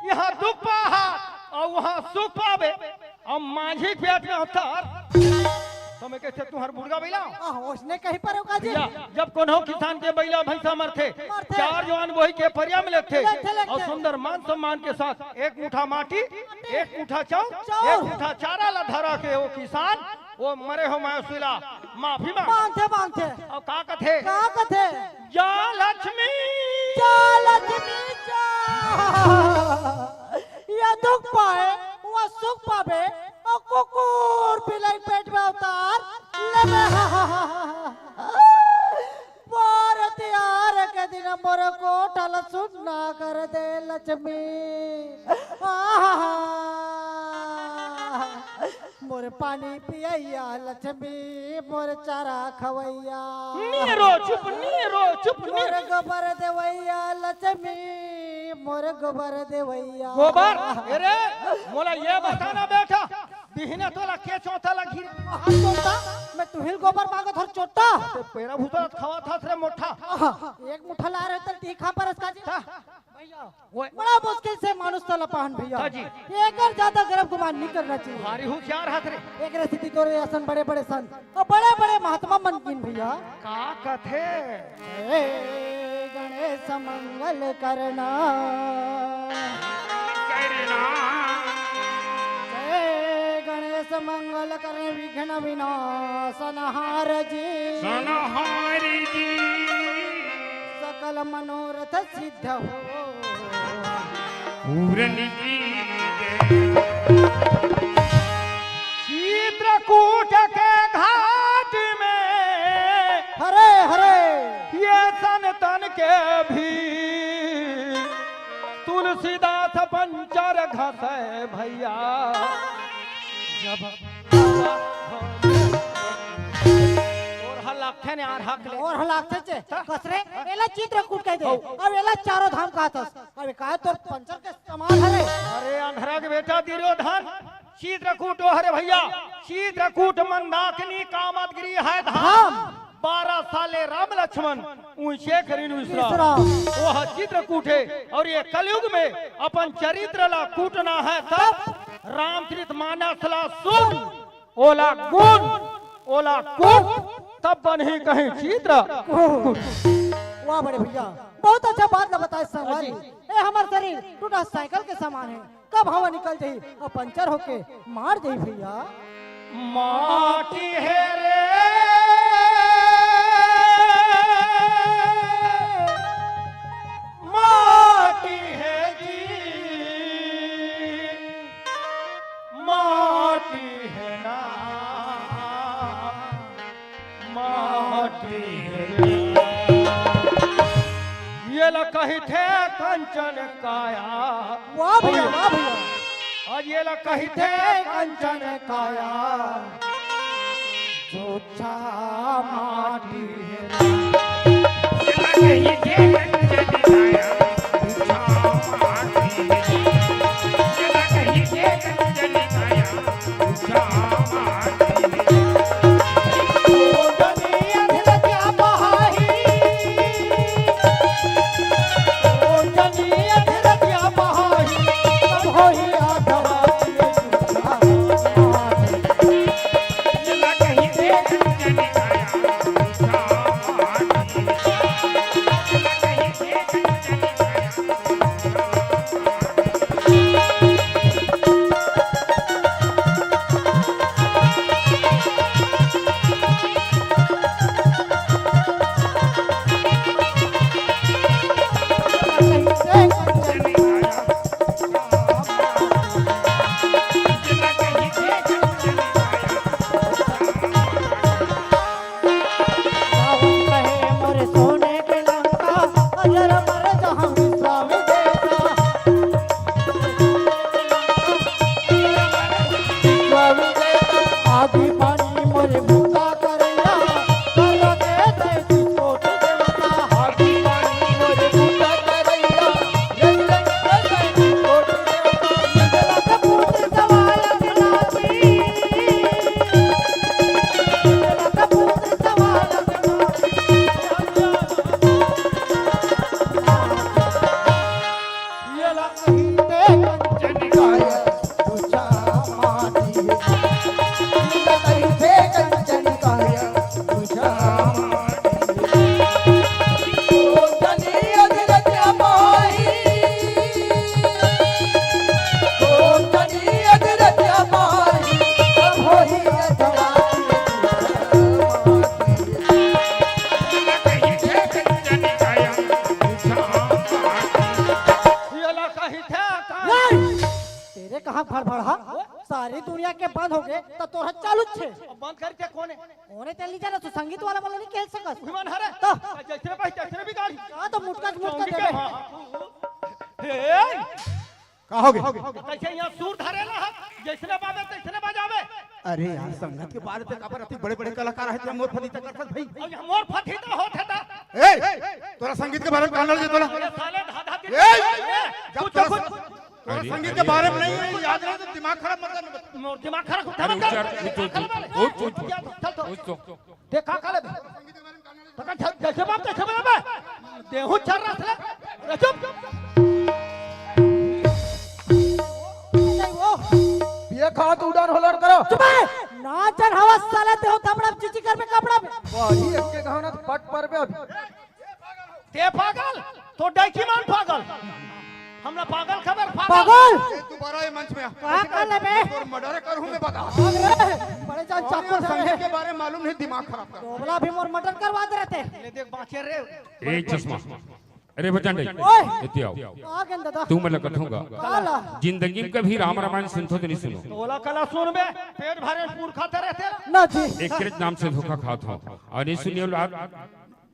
यहाँ दुख पाहा, और वहाँ सुख पावे, और माझी पेट में उतार। तो मैं कहते तुम्हार मुर्गा बैला? आह, उसने कहीं पर होगा जी। या, जब कोनो किसान के बैला भैंसा मरथे, मरथे। चार जवान वही के परिया में लेथे, लेथे, लेथे। और सुंदर मान सम्मान के साथ एक मुठा माटी, एक मुठा चाउर, चाउर। एक मुठा चारा ला धरा के वो किसान वो मरे हो मायूसी ला माफी मांग। मांगथे, मांगथे। अउ का कथे? का कथे? जा लक्ष्मी। जा लक्ष्मी, जा। या दुख पाए, वो सुख पावे। अउ कुकुर बिलाई पेट में अवतार लेबे। पर तिहार के दिन मोर कोठा ल सुन्ना कर दे लक्ष्मी। आहा, मोर पानी पियैया लक्ष्मी, मोर चारा खवैया। नी रो, चुप, नी रो, चुप, नी। मोर गोबर देवैया लक्ष्मी, मोर गोबर देवैया। गोबर? अरे, मोला ये बता ना बेटा, बिहने तोला के चोटा लगही? हाथ चोटा? मैं तुहिल गोबर मांगत हर चोटा। ते पेरा भूसा खवात हस रे मोटा। आहा, एक मुठा ला रहे तल तीखा परस का जी। ता? भैया, ओए। बड़ा मुश्किल से मानुष तला पाहन भैया। हाँ जी। एकर ज्यादा गर्व गुमान नहीं करना चाहिए। भारी होशियार हाथ रे। एक रसीदी तोरे असन बड़े बड़े संत और बड़े बड़े महात्मा मन गिन भैया। का कथे? हे गणेश मंगल करना। करना। जय गणेश मंगल करना विघ्न विनाशनहार जी। सनहारी जी। सकल मनोरथ सिद्ध हो। पूरन की जय। चित्रकूट के घाट में हरे हरे। ये सन तन के भी तुलसीदास पंचर घसे भैया। जब और हलाखे ने यार हक ले। और हलाखे चे, हाँ। कसरे, एला चित्रकूट कह दे। हौ। अब एला चारों धाम कहा था। अबे कहा तोर पंचर के समान हरे। अरे अंधरा के बेटा दुर्योधन, चित्रकूट ओ हरे भैया, चित्रकूट मंदाकिनी कामदगिरी है धाम। धाम। बारह साले राम लक्ष्मण ऊंचे करीन विश्राम। विश्राम। वो है चित्रकूट है और ये कलयुग में अपन चरित्र ला कूटना है तब रामचरित मानस ला सुन। ओला गुण, ओला कुट, तब बनही कहीं चित्र। वाह बड़े भैया, बहुत अच्छा बात ला बताए संगवारी। ए हमर शरीर टूटा साइकिल के समान हे, कब हवा निकल जाही अउ पंचर होके मार जाही भैया। माटी हे रे, माटी हे जी, माटी हे ना, माटी हे। ये ला कहिथे कंचन काया। वाह भैया, वाह भैया। अउ ये ला कहिथे कंचन काया, जो छा माटी हे। ये ला कहिथे कंचन काया, जो छा माटी हे। ये ला कहिथे कंचन काया, ये ला कहिथे का? नहीं! तेरे कहाँ फड़फड़ा? सारी दुनिया के बंद हो गए, त तोर चालू छे। अब बंद करके कौन है? ओने तेल लीजा ना, तू संगीत वाला वाला नहीं खेल सकस। उही मन हरे। तो? जैसे भाई, जैसे भी गाड़ी। हाँ, तो मुटका, मुटका संगीत दे के, दे। हाँ, हाँ। हे! का हो गे? कइसे यहाँ सुर धरे ला है? जइसने बाजे तइसने बजावे। अरे यार, संगत के बारे ते काबर अति बड़े-बड़े कलाकार हे, ते मोर फदीता करथस भाई। अउ ये मोर फदीता होत हे ता। ए, तोला संगीत के बारे में का knowledge हे तोला? अरे साले धाधा के ए, ए, जब कुछ, तोला कुछ। तोला अरे, संगीत के अरे, बारे में अरे, नहीं हे, याद नहीं तो दिमाग खराब मत कर। मोर दिमाग खराब, अरे, उच्चार, उच्च, उच्च, उच्च, उच्च, उच्च, उच्च, उच्च। देख का काले बे। तका जैसे बाप तैसे बजाबे। देहू चर रहा साले। रे चुप। नहीं वो। ये कहाँ तू उड़ान होलर करो? चुप है। ना चढ़ हवा साला देहू थपड़ा चिची कर में कपड़ा में। वही एक के कहा ना तो पट पर बे अभी। ते पागल, तो डैकी मान पागल। हमला पागल खबर पागल। पागल। ये दोबारा ये मंच में आ। का कर लेबे? और मर्डर करूँ मैं बता। भाग रे, बड़े जान अरे चाकू संगीत संगे। के बारे में मालूम नहीं, दिमाग खराब कर। तोबला भी मोर मर्डर करवा दे रहते। ले देख बाँचे रे। ए चश्मा। अरे बचन रे। ओए। एती आओ। आ गेन दादा। तू मैं लगत होगा। काला। जिंदगी में कभी राम रामायण सुनथो तो नहीं सुनो। तोला कला सुनबे, पेट भरे पुरखा ते रहते ला। ना जी। एक नाम से धोखा खात हो। अउ नहीं सुनियो लाग।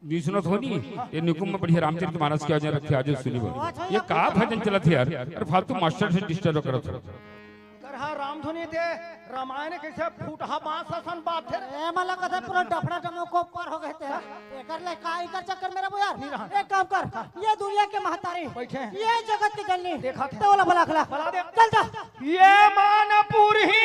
नी सुनत हो नी, ये निकुम में बढ़िया रामचरित मानस के आज रखे, आज सुनी बा। ये का भजन चलत हे यार? अरे फालतू मास्टर से डिस्टर्ब करत हो। करहा रामधुनी ते रामायण कइसे फूटहा बांस असन बात हे रे। ए मला कथे पूरा डफड़ा डमो को ऊपर हो गए थे। एकर ले का इकर चक्कर में रबो यार। नहीं रहा। एक काम कर, ये दुनिया के महतारी, बैठे हैं। ये जगत के जननी, देखा थे। तोला बला खला। बला दे। चल जा। ये मानपुर ही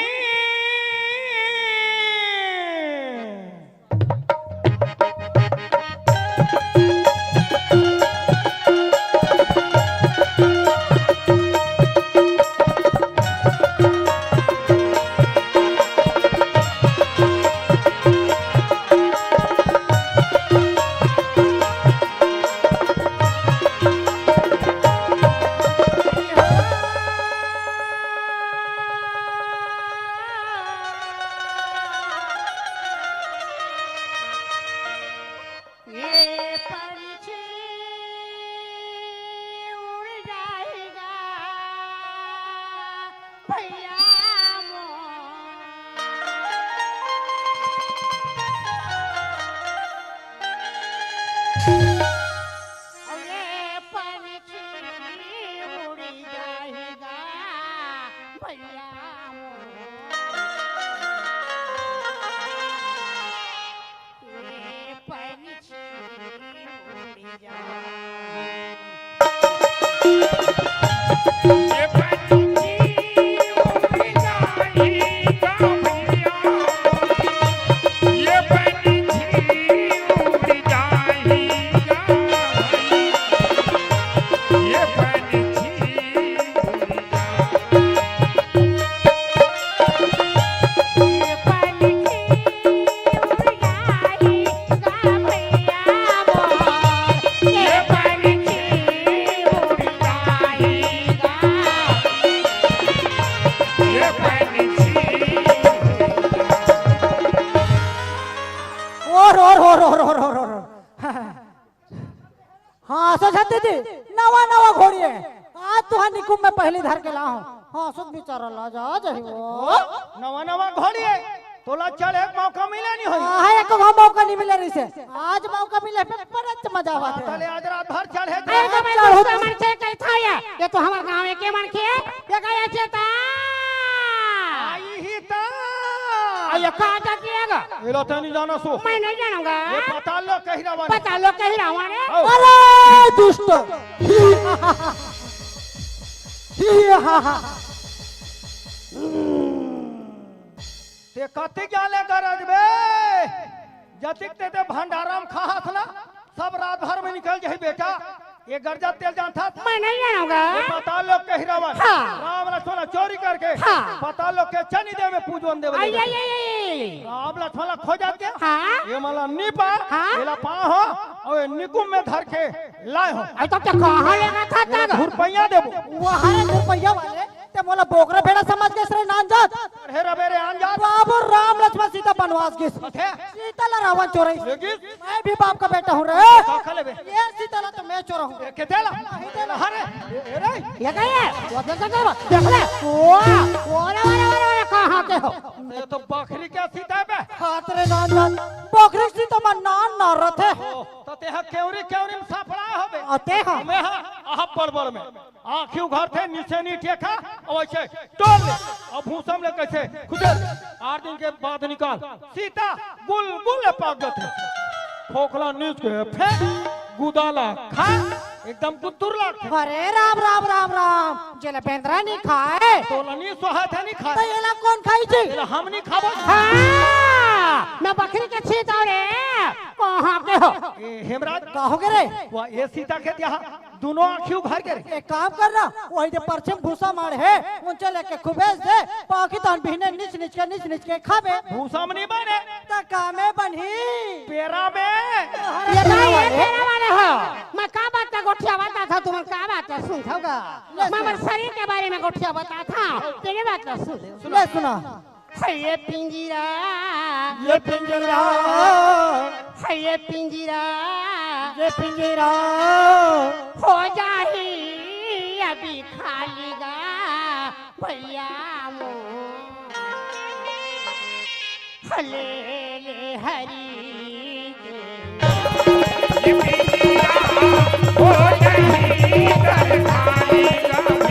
ये पंछी उड़ जाएगा भैया, ये पंछी उड़ जाएगा भैया, ये पंछी उड़ जाएगा। ये पंछी उड़ जाएगा भैया मोर, ये पंछी उड़ जाएगा, ये पंछी। ओर, ओर, ओर। हाँ, सो छत्ती जी, नवा, नवा घोड़ी हे। आज तुहर निकुम में पहली धर के लाहूं। हाँ, सुध बिचारा ला जा, जा ही वो। नवा, नवा घोड़ी हे। तोला चढ़े के मौका मिले नहीं होई। हाँ, एको घांव मौका नहीं मिले रहिसे। आज मौका मिले, पे परच मजा आवत हे। हाँ, तले आज रात भर चढ़े के। अरे, तो मैं चढ़ो। दूसरा मनखे कही था ये। ये तो हमार गांव के मनखे हे। ये गया चेता। आई ही ता। आ, ये कहाँ जाती है गा? ये लो, तैं नहीं जाना सो। मैं नहीं जानूंगा। ये पताल लोक के ही रावण। पताल लोक के ही रावण हे। आओ। अरे, दुष्ट। ही हा हा। ही हा हा। तैं कतिक जाले गरज बे? जतिक तैं, तैं भंडारा म खाहस ना, सब रात भर में निकल जाही बेटा। ये गरजा ल तैं जानथस? मैं नहीं जानूंगा। ये पताल लोक के ही रावण। हाँ। राम लक्ष्मण चोरी करके हाँ। पताल लोक के चनी देव में पूजवन देवे आई, ले आई, आई, आई। राम लक्ष्मण ला खोजत के हाँ। ये मला नी पा, हाँ। ये ला पा हो, अउ ये निकुम में धर के लाए हो। अरे तो तैं कहाँ लेगा था तब? धुरपैया देबो। वो हरे धुरपैया वाले। तैं मोला बोकरा भेड़ा समझ गेस रे नानजात। अरे रबे रे आनजात। बाबू राम लक्ष्मण सीता बनवास गिस। अथे? सीता ला रावण चोरइस। ले गिस? मैं भी बाप का बेटा हूँ रे। का खा लेबे? ये सीता ला तो मैं चोरहूँ। ए, के देला? नहीं देला। अरे, ए, ए रे। ये का हे? वो देख, देख, देख, देख ले। वाह, वाह, वाह, वाह, वाह, कहाँ के हो? ये तो बकरी के सीता हे बे। हाथ रे नानजात। बकरी सीता मन नान ना रथे। ओ, तो तैं हा केवरी, केवरी में सापड़ा होबे। अते हा। मैं हा, आहा बड़ बड़ में। आँखी उघारथे, निसेनी टेका, अउ अइसे टोल ले, अउ भूसा म ले कइसे खुदेर, आठ दिन के बाद निकाल, सीता गुल गुल ले पाक जाथे। फोकला नीच के फेंक, गुदा ला खा, एकदम कुतुर लागथे। अरे राम, राम, राम, राम, जेला बेंदरा नी खाय। तोला नी सोहाथे, नी खाय। त एला कोन खाही जी? एला हम नी खाबो। हाँ, मैं बकरी के छीत हँव रे, कहाँ के हो? ए, हेमराज। का हो गे रे? वो ए सीता के तिहा दुनों आँखी उघार के रे। एक काम कर ना, वही दे परछम भूसा माढ़े हे, उंचे लेके खुबेस दे, पाकी तहन बिहने निच निच के, निच निच के खाबे। भूसा म नी बने। त का में बनही? पेरा में। ये का ये पेरा वाले हो? मैं का बात का गोठियावत हँव, तुमन का बात का सुनथव गा? ले मैं सुन। हमर शरीर के बारे में गोठियावत हँव, तेने बात का सुन। ले सुना। हे ये पिंजरा, ये पिंजरा, हे ये पिंजरा, ये पिंजरा हो जाही अभी खाली गा भैया मोर। ले ले हरी के। ये पिंजरा हो जाही अभी खाली गा भैया मोर।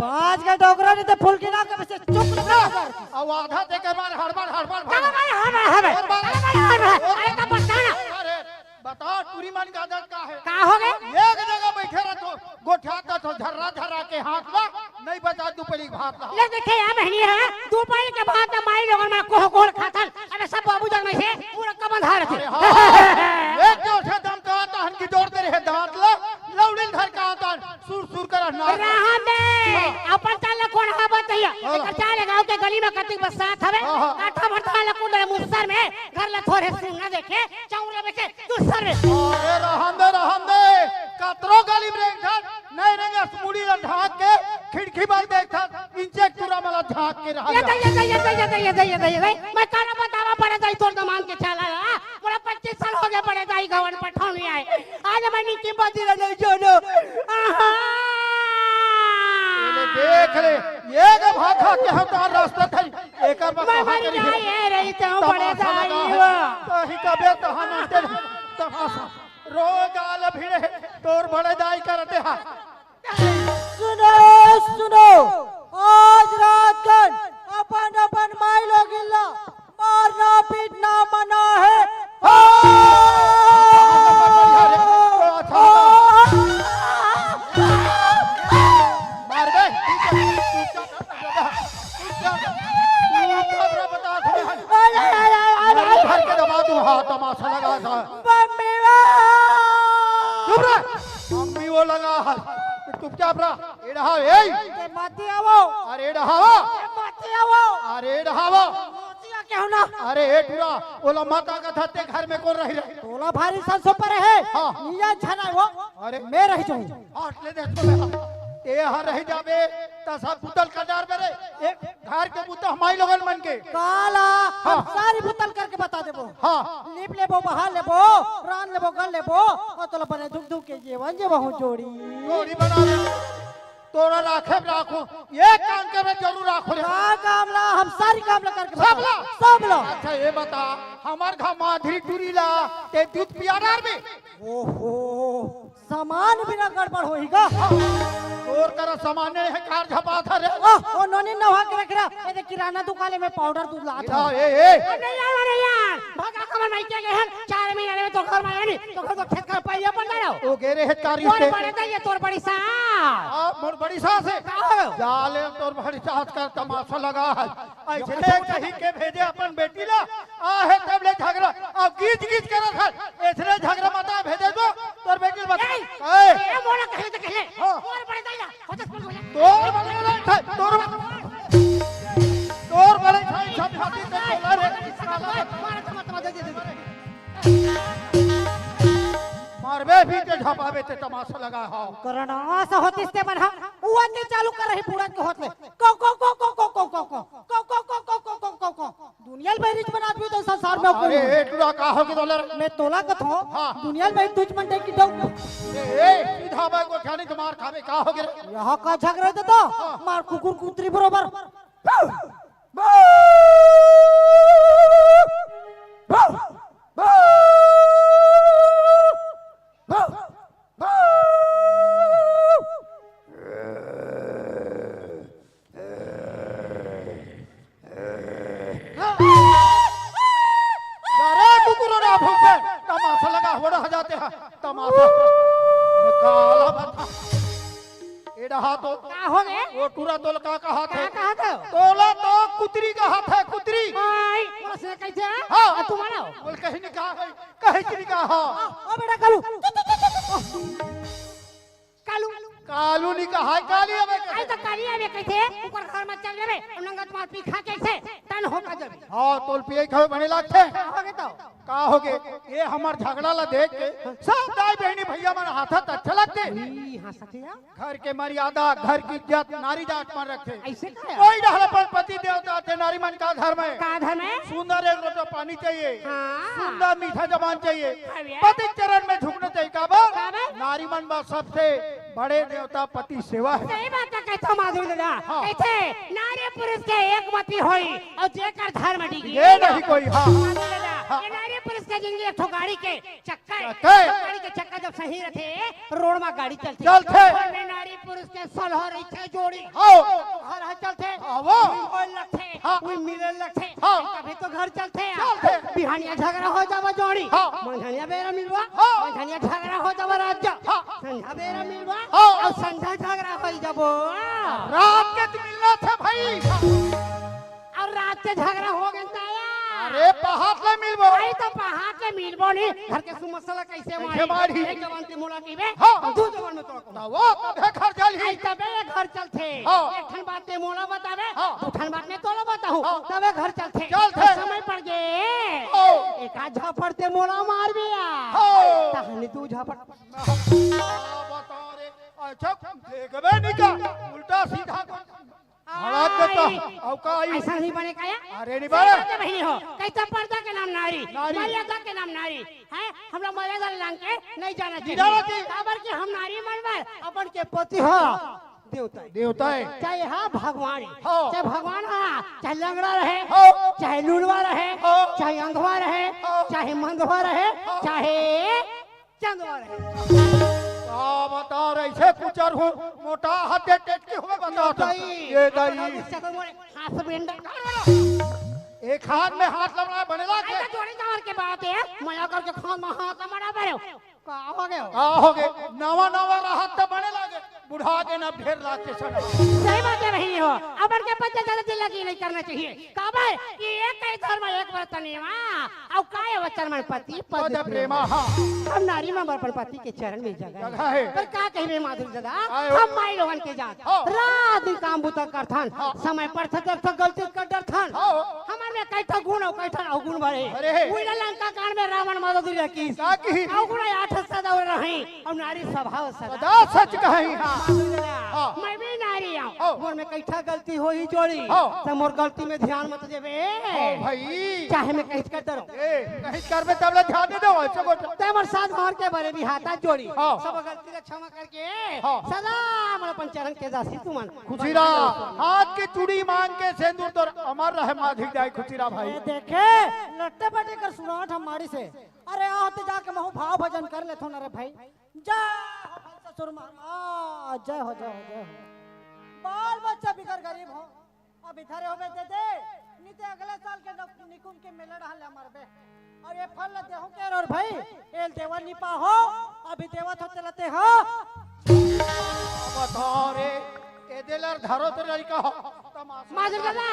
बाज के डोकरा नहीं तो फुलकी ना कभी से चुप ना कर। अब आधा ते के मार हड़बड़, हड़बड़, चलो भाई, हाँ भाई, हाँ भाई। हड़बड़। अरे भाई, हाँ भाई। अरे तब बता ना। अरे, बता, टूरी मन का आदत का है? का हो गए? एक जगह बैठे रहतो, गोठियात तो झर्रा झर्रा के हाँक ला, नहीं बचा दू पली भात ला। ले देखे यार बहनी है, दू पली के भात ला माई लोगन में कोह कोहड़ खाथन, अबे सब बाबू जन में से पूरा कमल धार थे। अरे हाँ, एक जोर से दम का आता हन की जोर दे रहे दांत ला, लौड़िल धर का आता हन, सुर सुर कर ना। रहन दे, हाँ। अपन चाल ला कोन हा बताइया, हाँ। एकर चाल गाँव के गली में कतिक बसात हवे, हाँ, हाँ। काठा भरता ला कुंडे मुस्सर में, घर ला थोरे सुन ना देखे, चौरा बेचे दूसर में। अरे रहन दे, रहन दे, कतरो गली में एक झन नहीं रेंगस, मुड़ी ला ढाक के खिड़की बल देखथस, इंचे टूरा मला झांक के रहा ये जा। दे, ये दे, ये दे, ये दे, ये दे, ये दे, ये दे। मैं काला बतावा बड़े दाई तोर दमान के चाला ला। मोला पच्चीस साल हो गए बड़े दाई गवन पठौनी आए। आज मैं नीचे बजी रह नहीं जोनो। आहा। ये ले देख ले, ये के भाखा के हम तार रास्ता थई। एकर बा मैं कहाँ मर करी जाए, है? ये रही तो बड़े तमाशा दाई लगा हो। है। तो ही कबे तो हम अंते तमाशा। रो गाल भिड़े, तोर बड़े दाई करते हा। सुनो, सुनो, आज रात कन अपन अपन माई लोगिन ला मारना पीटना मना है। हो! मार बे। तू चुप रह, बता, सुन। अरे, अरे, अरे, अरे, अरे। घर के दबा दूं, हाँ, तमाशा लगा था। मम्मी बा। चुप रह। मम्मी वो लगा है। चुपचाप रह। एड़हा, ए। ए, मती आवो। अरे एड़हावा। ए, मती आवो। अरे एड़हावा। मती आ क्या होना? अरे ए टूरा, ओला मत आगा था, ते घर में कौन रही रहे? तोला भारी संसो पर है। हाँ। निया छना वो। अरे। मैं रह जाऊँ। हट ले दे तो मैं। ते यहाँ रह जाबे, त सब बुतल कटार में रे। ए, घर के बुता हमारी लोगन मन के। काला, हम हाँ। सारी बुतल करके बता देबो। हाँ। लीप लेबो, बहा लेबो, रान लेबो, गल लेबो, और तोला बने दुख दुख के जीवन जे बहु जोड़ी। जोड़ी बना ले। तोरा राखे में राखो, ये काम के में जरूर राखो रे। का काम ला, हम सारी काम ला करके सब बता। ला? सब ला। अच्छा, ये बता, हमार घर माधुरी टूरी ला, ते दूध पिया डार में? ओहो, सामान बिना गड़बड़ होही गा। तोर करा सामान नहीं है, कार झपा था रे। ओ, ओ नोनी नहा के रख रहा। ए देख, किराना दुकान में पाउडर दूध ला था। ए, ए, ए। अरे यार, अरे यार, भागा कमर माई के गए हैं। चार महीने में तो घर में आया नहीं, तो घर तो खेत का पहिया बन रहा हो। ओ गेरे है कारी तोर से। बड़े दाई, ये तोर बड़ी सास। आ, मोर बड़ी सास है। का हो? जाले तोर बड़ी सास का तमाशा लगा है। ऐसने कही के भेजे अपन बेटी ला, आहे तब ले झगड़ा, अब गीच गीच करत हर, ऐसने झगड़ा मता भेजे दो, तोर बेटी बता। ए, ए, ए, मोला कहे तो कहे, हाँ। तोर बड़े दाई ला, होतस बोल बोल। तोर बड़े दाई था, तोर, तोर बड़े दाई सब खाती ते बोला रे। मार, मार, मार, मार, दे, दे, दे। मारबे भी ते झपाबे ते तमाशा लगा हो। करना आशा होतिस ते मन हा, उवन के चालू कर रही बुढ़त के होत ले। को, को, को। दुनिया ल बैरिज बनात भी तो संसार अरे, ए, टुरा, का होगे तोला रे? मैं तोला कथों, हाँ। दुनिया में दुश्मन टाइप की डौक। ए, ए, सीधा बाई को खाने के मार खाबे, का होगे रे? यहाँ का झगड़ा दे तो? हाँ। मार कुकुर कुतरी बरोबर। अरे कुकुरों ने भूखे तमाशा लगा हो रहा जाते हैं, तमाशा। निकाला बता। ए रहा तो का हो गे? वो टुरा तोला का कहा थे? का कहा थे? तोला तो कुतरी कहा थे, कुतरी। आई, वो से कैसे? हाँ। आ, तुम्हारा? बोल कहीं नहीं कहा है, कहीं नहीं कहा। आ, ओ बेटा कालू। कालू। कालू नहीं कहा है, काली अबे आई कैसे? तो काली अबे कैसे? ऊपर घर में चल जाबे, और नंगा तुम्हार पीखा कैसे? तन हो का जब। हाँ, तोल पिए खावे बने लागते। का हो गे तो? का हो गे? ये हमार झगड़ा ला देख के सब दाई बहनी भैया मन हाथत अच्छा लगते। ई, हाँ, सचिया। घर के मर्यादा, घर की इज्जत नारी जात मन रखे। ऐसे का है? कोई डहर अपन पति देवता थे, नारी मन का धर्म है। का धर्म है? सुंदर एक लोटा पानी चाहिए, हाँ। सुंदर मीठा जबान चाहिए, हाँ भैया। पति चरण में झुकना चाहिए। काबर? काबर? नारी मन बा सबसे बड़े देवता पति सेवा है। सही बात है, कहता माधुरी दादा। हाँ। कहते नारी पुरुष के एक मति होई और जेकर धर्म डिगी। ये नहीं कोई, हाँ। माधुरी दादा, हाँ। ये नारी पुरुष के जिंदगी एक ठो गाड़ी के चक्का है। चक्का है। गाड़ी के चक्का जब सही रहते, रोड में गाड़ी चलती। चलते। और में नारी पुरुष के सलह रहिथे जोड़ी। हाँ। घर ह चलते। हाँ, वो। कोई बोल लगते, हाँ। कोई मिले लगते। हाँ। तभी तो घर चलते। चलते। बिहानिया झगड़ा हो जावा जोड़ी। हाँ। मंझनिया बेरा मिलवा। हाँ। मंझनिया झगड़ा हो जावा राजा। हाँ। संझा बेरा मिलवा। हाँ। और संझा झगड़ा हो जाबो। रात के तो मिलना था भाई। और रात के झगड़ा हो गया ताया। अरे पहात ले मिलबो। भाई तो पहात ले मिलबो नहीं। घर के समस्या ला कैसे कैसे मारी? मारी? एक जबान ते मोला कहिबे, हाँ। हम दू जबान में तोला कहूँ। ना वो तबे घर चलही। आई तबे ये घर चलथे। हाँ। एक ठन बात ते मोला बताबे, हाँ। दू ठन बात मैं तोला बताहूँ, हाँ। तबे घर चलथे। चलथे। समय पड़ गे। हाँ। एक आध झापड़ ते मोला मारबे या। हाँ। तहनी दू झापड़। बता रे, अच्छा देखबे नहीं का, उल्टा सीधा को भड़क देता। आई। अउ का आई? ऐसा नहीं बने का या? अरे नहीं सही बने। बात है बहिनी हो, कैसे पर्दा के नाम नारी, नारी। मर्यादा के नाम नारी, हैं? हमरा मर्यादा लान के नहीं जाना नहीं चाहिए। जाना चाहिए। काबर कि हम नारी मन बर अपन के पति हो देवता है। देवता है। चाहे हा भगवान है, हाँ। चाहे भगवान हा, चाहे लंगड़ा रहे, हाँ। चाहे लूलवा रहे, हाँ। चाहे अंधवा रहे, हाँ। चाहे मंदवा रहे, हाँ। चाहे चंदवा रहे। का बता रहे से कुचर हूँ, मोटा हाथ दे टेटकी हुए बता तो। दाई। ये दाई। चंदवा रे, हाथ बेंडा। एक हाथ में हाथ लमड़ा बने लागे। ऐसा जोड़ी जावर के बात है, मया करके खान में हाथ लमड़ा बरे। का हो गए? का हो गए? नवा नवा रहत तो बने लागे, बुढ़ा के ना ढेर लाग के सना। सही बात है बहिनी हो, अपन के पति ज्यादा दिल लगी नहीं करना चाहिए। काबर कि एक ही धर्म एक व्रत नेवा, अउ काय वचन मन पति पद पद प्रेमा, प्रेमा। हाँ। हम नारी मन अपन पति के चरण में जगह जगह है। है। पर का कहिबे माधुरी दादा, आयो। हम माई लोगन के जात, हाँ। रात दिन काम बुता करथन, हाँ। समय पर से जब तक गलती कर डरथन, हाँ। हमर में कई ठो गुण अउ कई ठो अवगुण भरे। अरे। उइला लंका कांड में रावण माधुरी की का की? अवगुण आठ सदा रही। अउ नारी स्वभाव सदा सदा सच कही, हाँ। हाँ। मैं भी नारी हूँ। हाँ। मोर में कई ठा गलती होही जोड़ी। हाँ। त मोर गलती में ध्यान मत देबे। हाँ भाई। चाहे मैं कहीं कर डरो। ए, कहीं करबे तब ले ध्यान दे दो, ऐसे को। ते मोर साथ मार के बरे भी हाथा जोड़ी। हाँ। सब गलती ला क्षमा करके हाँ। सदा मोर अपन चरण के दासी तुमन। खुशीरा, हाथ के चूड़ी मांग के सेंदूर तोर अमर रहे माधुरी दाई खुशीरा भाई। ए देखे, लट्टे पट्टे कर सुनावत हमारी से। अरे, आओ ते जाके महू भाव भजन कर लेथो ना रे भाई। जय हो भाई ससुर महाराज, जय हो, जय हो, जय हो। बाल बच्चा बिगर गरीब हो, अब इधर हो बे दे दे, नी ते अगले साल के नक-, निकुम के मेला डहा ले मरबे। अउ ये फल ल देहूं के रे भाई, एल देवा नी पाहो, अभी देवत हो चलते हो। बता रे, ए देलर धरो तो लड़का हो। माधुरी दादा,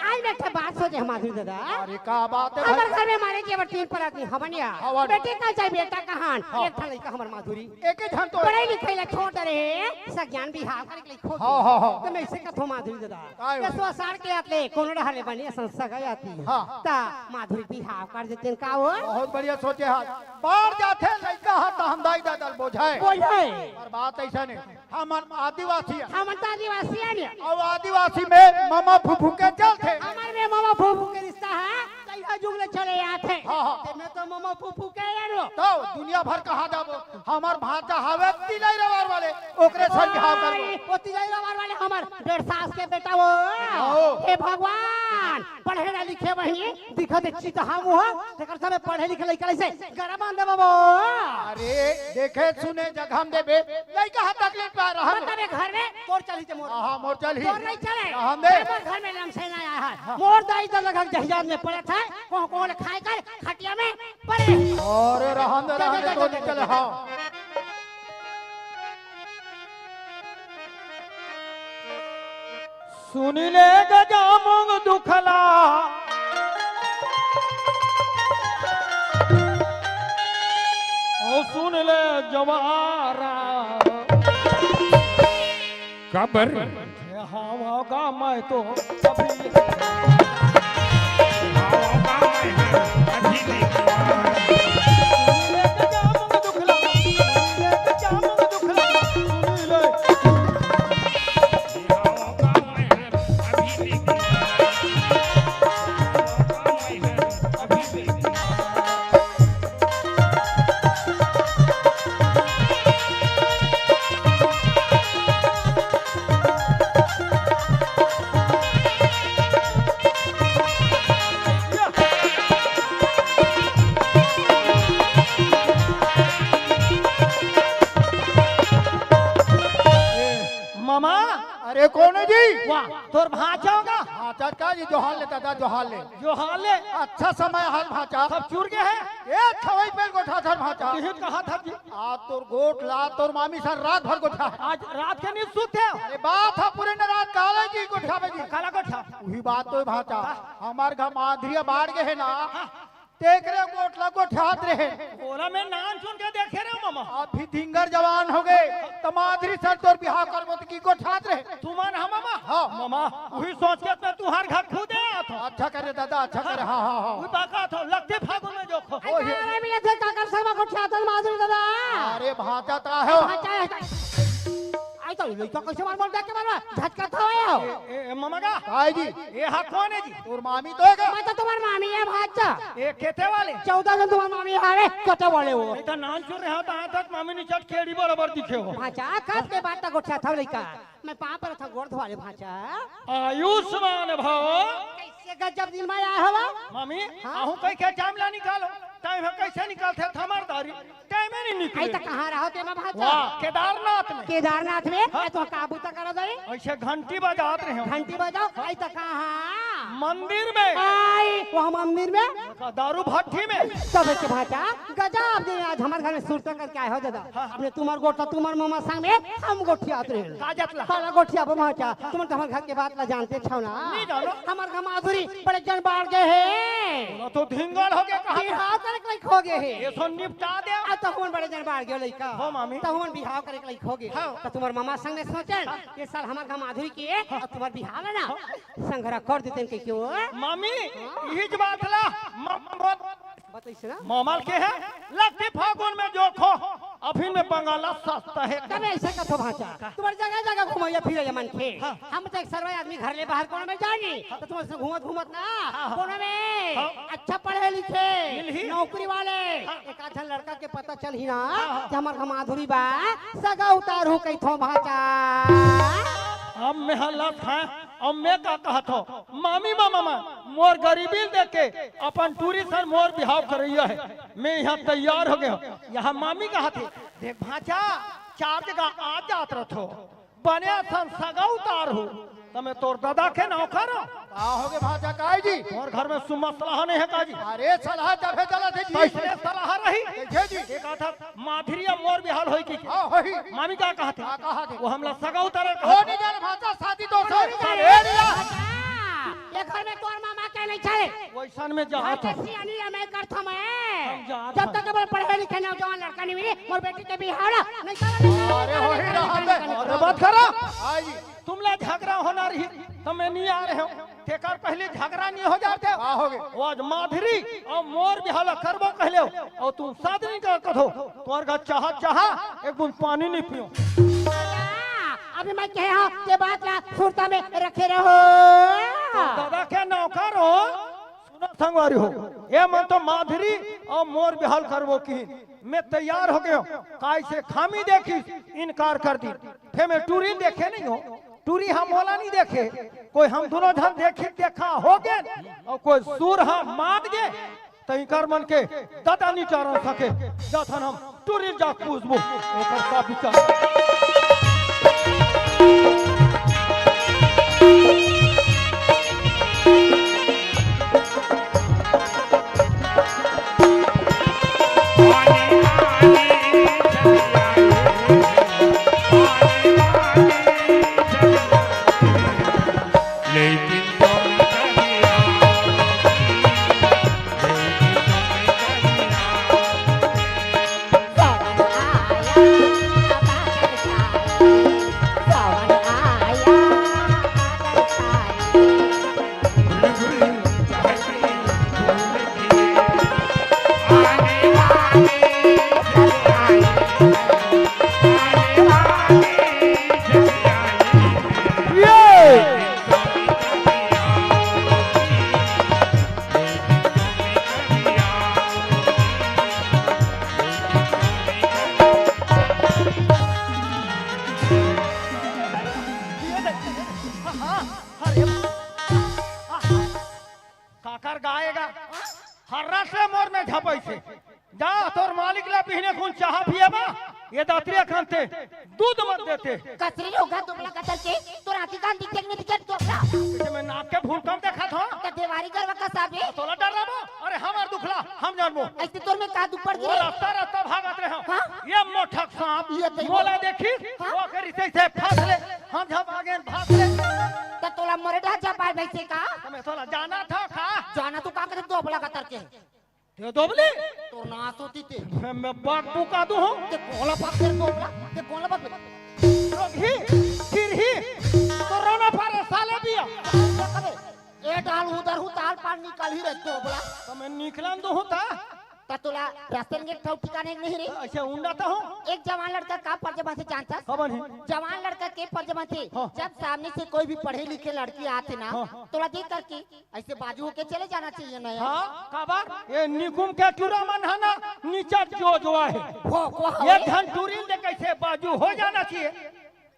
आज मैं एक ठे बात सोचे हूँ माधुरी दादा। अरे का बात है हमर भाई? घर में मारे के बड़ तीन परात नहीं हमन या। हाँ, हाँ। बेटी का चाहे बेटा कहान, हाँ। एक ठा लड़का हमर माधुरी। एक ही झन तो पढ़े लिखे ला छोड़ रहे, सज्ञान बिहाव करे के लिए खोज हाँ, हाँ, हाँ। तो मैं इसे कथो माधुरी दादा। काय हो? दसवां साल के आतले कोनो डहर ले बनी संस्था गई आती। हाँ। ता माधुरी बिहाव कर देते का हो? बहुत बढ़िया सोचे हाथ। बाढ़ जाथे लड़का हाथ हम दाई दादा बोझाए। बोझाए। पर बात ऐसा नहीं। हमन आदिवासी हन। हमन त आदिवासी हन। अउ आदिवासी में ममा फूफू के चलथे। हमर में ममा फूफू के रिश्ता हे, कइहा जुग ले चले आथे। भर कहा जाबो, हमर भांचा हवे तिलई रवार वाले, ओकरे संग बिहाव करबो। ओए, ओ तिलई रवार वाले हमर डेढ़ सास के बेटा वो। आओ। हे भगवान, पढ़े ना लिखे वही, दिखत हे चितहा मुहा, तेकर समय पढ़े लिखे लइका लइसे गरम आन देबो। अरे, देखे सुने जगह में देबे, लइका हा तकलीफ पा रहा है। मतलब ये घर में तोर चली ते मोर। हाँ, हाँ, मोर चली। तोर नहीं चले। रहन दे। हमर घर में लमसे ना आया है। हाँ। मोर दाई तो लगभग जहियाद में पड़े थे, कौन कौन खाए कर खटिया में पड़े। अरे रहन दे, जा, रहन जा, दे, जा, तो जा, नहीं जा, चले, जा। हाँ। सुन ले गजामुंग दुखला, ओ सुन ले जवारा। काबर? हवा का मैं तो अभी हवा का मैं अभी नहीं। मामा। अरे कौन है जी? वाह, तोर भांचा होगा। भांचा का जी, जोहार ले दादा, जोहार ले। जोहार ले। अच्छा समय हाल भांचा। सब चुर गए हैं। ए छवई पे गोठा धर भांचा। यही कहा था जी। आज तोर गोठ ला, तोर मामी सर रात भर गोठा। आज रात के नहीं सुते हो? अरे बात है पूरे न रात काला जी गोठा में जी। काला गोठा। वही बात तो भांचा। हाँ। हमार घर माधुरिया बाढ़ गए है ना। हाँ। तेकरे गोठ ला गोठात रहे। ओला मैं नान सुन के देखे रे मामा। अभी धिंगर जवान हो गए, त माधुरी सर तोर बिहाव करबो त की गोठात रहे। तुमन हा मामा? हाँ। मामा, वही सोच के मैं तुहार घर खुदे आत हूँ। अच्छा करे दादा, अच्छा करे, हाँ, हाँ, हाँ। वही बाका था, लगते फागुन में जोखो। ओ, ये अरे मिले थे काकर शर्मा गोठात माधुरी दादा। अरे भांचा ता हो। भांचा है। आई तो लइका कैसे मार मार देख के मारवा? झटका था हो। ए, ए, ए, मामा का? काय जी? ए हा कौन है जी? तोर मामी तो है का? मैं तो तुम्हार मामी है भांचा। ए खेते वाले? चौदह जन तुम्हार मामी हावे, खेते वाले वो। ए तो नान चुर रहा था, आज तक मामी निचट केड़ी बराबर दिखे हो। भांचा, कब के बात तक उठा था लइका? मैं पाँव पर था, गोड़ धोवा ले भांचा। आयुष्मान भव। कैसे गजब दिन में आया हवा? मामी, हाँ? आहू कहीं के टाइम ला निकालो। टाइम है कैसे निकालते थमार दारी? टाइम ही नहीं निकले। आई तो कहाँ रहो ते माँ भांचा? वाह, केदारनाथ में। केदारनाथ में? हाँ। आई तो काबू तक करा दे। ऐसे घंटी बजात रहे हो। घंटी बजाओ, आई तो कहाँ? मंदिर में। आई, वहाँ मंदिर में। का दारू भट्टी में। तब के भांचा, गजब दिन आज हमारे घर में सुरता करके आए हो दादा। हाँ। अपने तुम्हार गोठा, तुम्हार मामा संग में हम गोठियात रहे। का जतला? काला गोठिया बा भांचा, तुमन तो हमारे घर के बात ला जानते छो ना। नहीं जानो। हमार घर माधुरी बड़े जन बाढ़ गए है। वो तो धिंगल हो गया, कहा बिहाव करे के लायक हो गए है। ये सो निपटा दे। आ तो हमन बड़े जन बाढ़ गए लइका। हो मामी। तो हमन बिहाव करे के लायक हो गए। हाँ। तो तुम्हार मामा संग में सोचन, हाँ। ये साल हमार घर माधुरी के, हाँ। और तुम्हार बिहाव है ना, हाँ। संघरा कर देते हैं कि क्यों? मामी, हाँ। यही बात ला, मामा बोल। बताइस ना? मामा के है, लगती फागुन में जोखो, अफीन में बंगाला सस्ता है। तब ऐसे कथो भांचा, तुम्हार जगह जगह घुमैया फिरैया मन के। हाँ। हम तो एक सरवा आदमी घर ले बाहर कोनो में जानी, हाँ। तो तुम्हार से घूमत घूमत ना, हाँ, हाँ। कोनो में हाँ। अच्छा पढ़े लिखे, मिलही। नौकरी वाले, हाँ। एक आध झन लड़का के पता चलही ना, हाँ, हाँ। कि हमार घर माधुरी बा, सगा उतार हूँ कहिथो भांचा। अब मैं हालत है, अब मैं का कहत हो, मामी, मामा, मामा, मोर गरीबी ल देख के अपन टूरी सन मोर बिहाव करैया है। मैं यहाँ तैयार हो गया हूँ। यहाँ मामी कहा थे, देख भांचा, चार जगह आ जात रथो, बने सन सगा उतार हो, त मैं तोर दादा के नौकर हो। का हो गे भांचा, काय जी? तोर घर में सुम्मा सलाह नहीं है का जी? अरे सलाह जब है चला थे जी। कैसे सलाह रही? कैसे जी? एक आधा माधुरिया मोर बिहाव होई की? हाँ, होई। मामी का कहा थे? का कहा थे? वो हमला सगा उतारे कहा वो थे। नहीं जाने भांचा, शादी तो ओ, नहीं जाने। ए, नहीं जाने। अच्छा, ये घर में तोर मामा के नहीं छे। वैसन में जहाँ भाई था। कैसी अनिल मैं कर था मैं। हम जहाँ जब था। तक अपन पढ़े लिखे नौजवान लड़का नहीं मिले, मोर बेटी के बिहाव ला, नहीं कर, नहीं कर, अरे नहीं कर, होई नहीं कर, रहा नहीं कर, है। नहीं कर। अरे बात करो। आई। तुमला झगड़ा होना रही, तो मैं नहीं आ रहे हूँ। तेकर पहले झगड़ा नहीं हो जाते। का हो गए? वो आज माधुरी और मोर बिहाव ला करबो कहले हो, और तुम साथ नहीं कर कथो, तोर का चाहा चाहा एक बूंद पानी नहीं पियो। अभी मैं कहे हाँ, ये बात ला सुरता में रखे रहो। तो दादा के नौकर हो, सुनो संगवारी हो, ये मन तो माधुरी अउ मोर बिहाव ल करबो किहिन। मैं तैयार हो गेंव, काइसे खामी देखिस, इनकार कर दिस। फेर मैं टूरी ल देखे नइ हों, टूरी ह मोला नइ देखे, कोई हम दूनों झन देखिस देखा हो गेन, अउ कोई सुर ह मान गे, त इंकर मन के ददा नइ टरन सके। जाथन हम टूरी ल जा पूछबो, ओकर का बिचार। काकर गाय गा? हर्रा से मोर में झपइसे। जा, तोर मालिक ला बिहने कुन चाहा पिएबा, ये दतरी अखन ते दूध मत देते। कचरी रोगा दुबला कतर के, तोर आँखी कान दिखे कि नहीं दिखे, दुबला? जइसे मैं नाक के भूलकम देखत हों। त देवारी गरवा का साबे? तोला डर रहा? अरे, हमर दुखला, हम जानबो। अइसे तोर में का दुख पड़ गे? रस्ता, रस्ता भागत रहे हों। हाँ? ये मोटक साँप, ये तई मोला देखिस, हाँ? वो करिस अइसे फंस ले, हम झपा गेन भाग ले। त तोला मरे डहा झपाय भइसे का? त मैं तोला जानत हों का? जाना तू का करे दुबला कतर के? ते दोबली? तोर नास होती ते। मैं, मैं बाग बुका दूँ हूँ। ते कोला बाग तेरे दोबला, ते कोला बाग। रोगही, फिरही, तो रोना फारे साले बिया। अबे, ए डाल उधर हूँ, ताल पार निकाल ही रे दोबला। त मैं निकलन दूँ हूँ ता? त तोला रास्ते में एक ठौ ठिकाने नहीं रे। अच्छा, उंडा ता हूँ। एक जवान लड़का का फर्ज बनथे जानथस? कवन है? जवान लड़का के फर्ज बनथे। हाँ। जब सामने से कोई भी पढ़े लिखे लड़की आथे ना, हाँ। तोला देख करके अइसे बाजू होके चले जाना चाहिए ना यार। हाँ, काबर? ये निकुम के टूरा मन ह ना, नीचा जो जो आहे। वो, वो, ये वो। झन टूरी ले कइसे बाजू हो जाना चाहिए?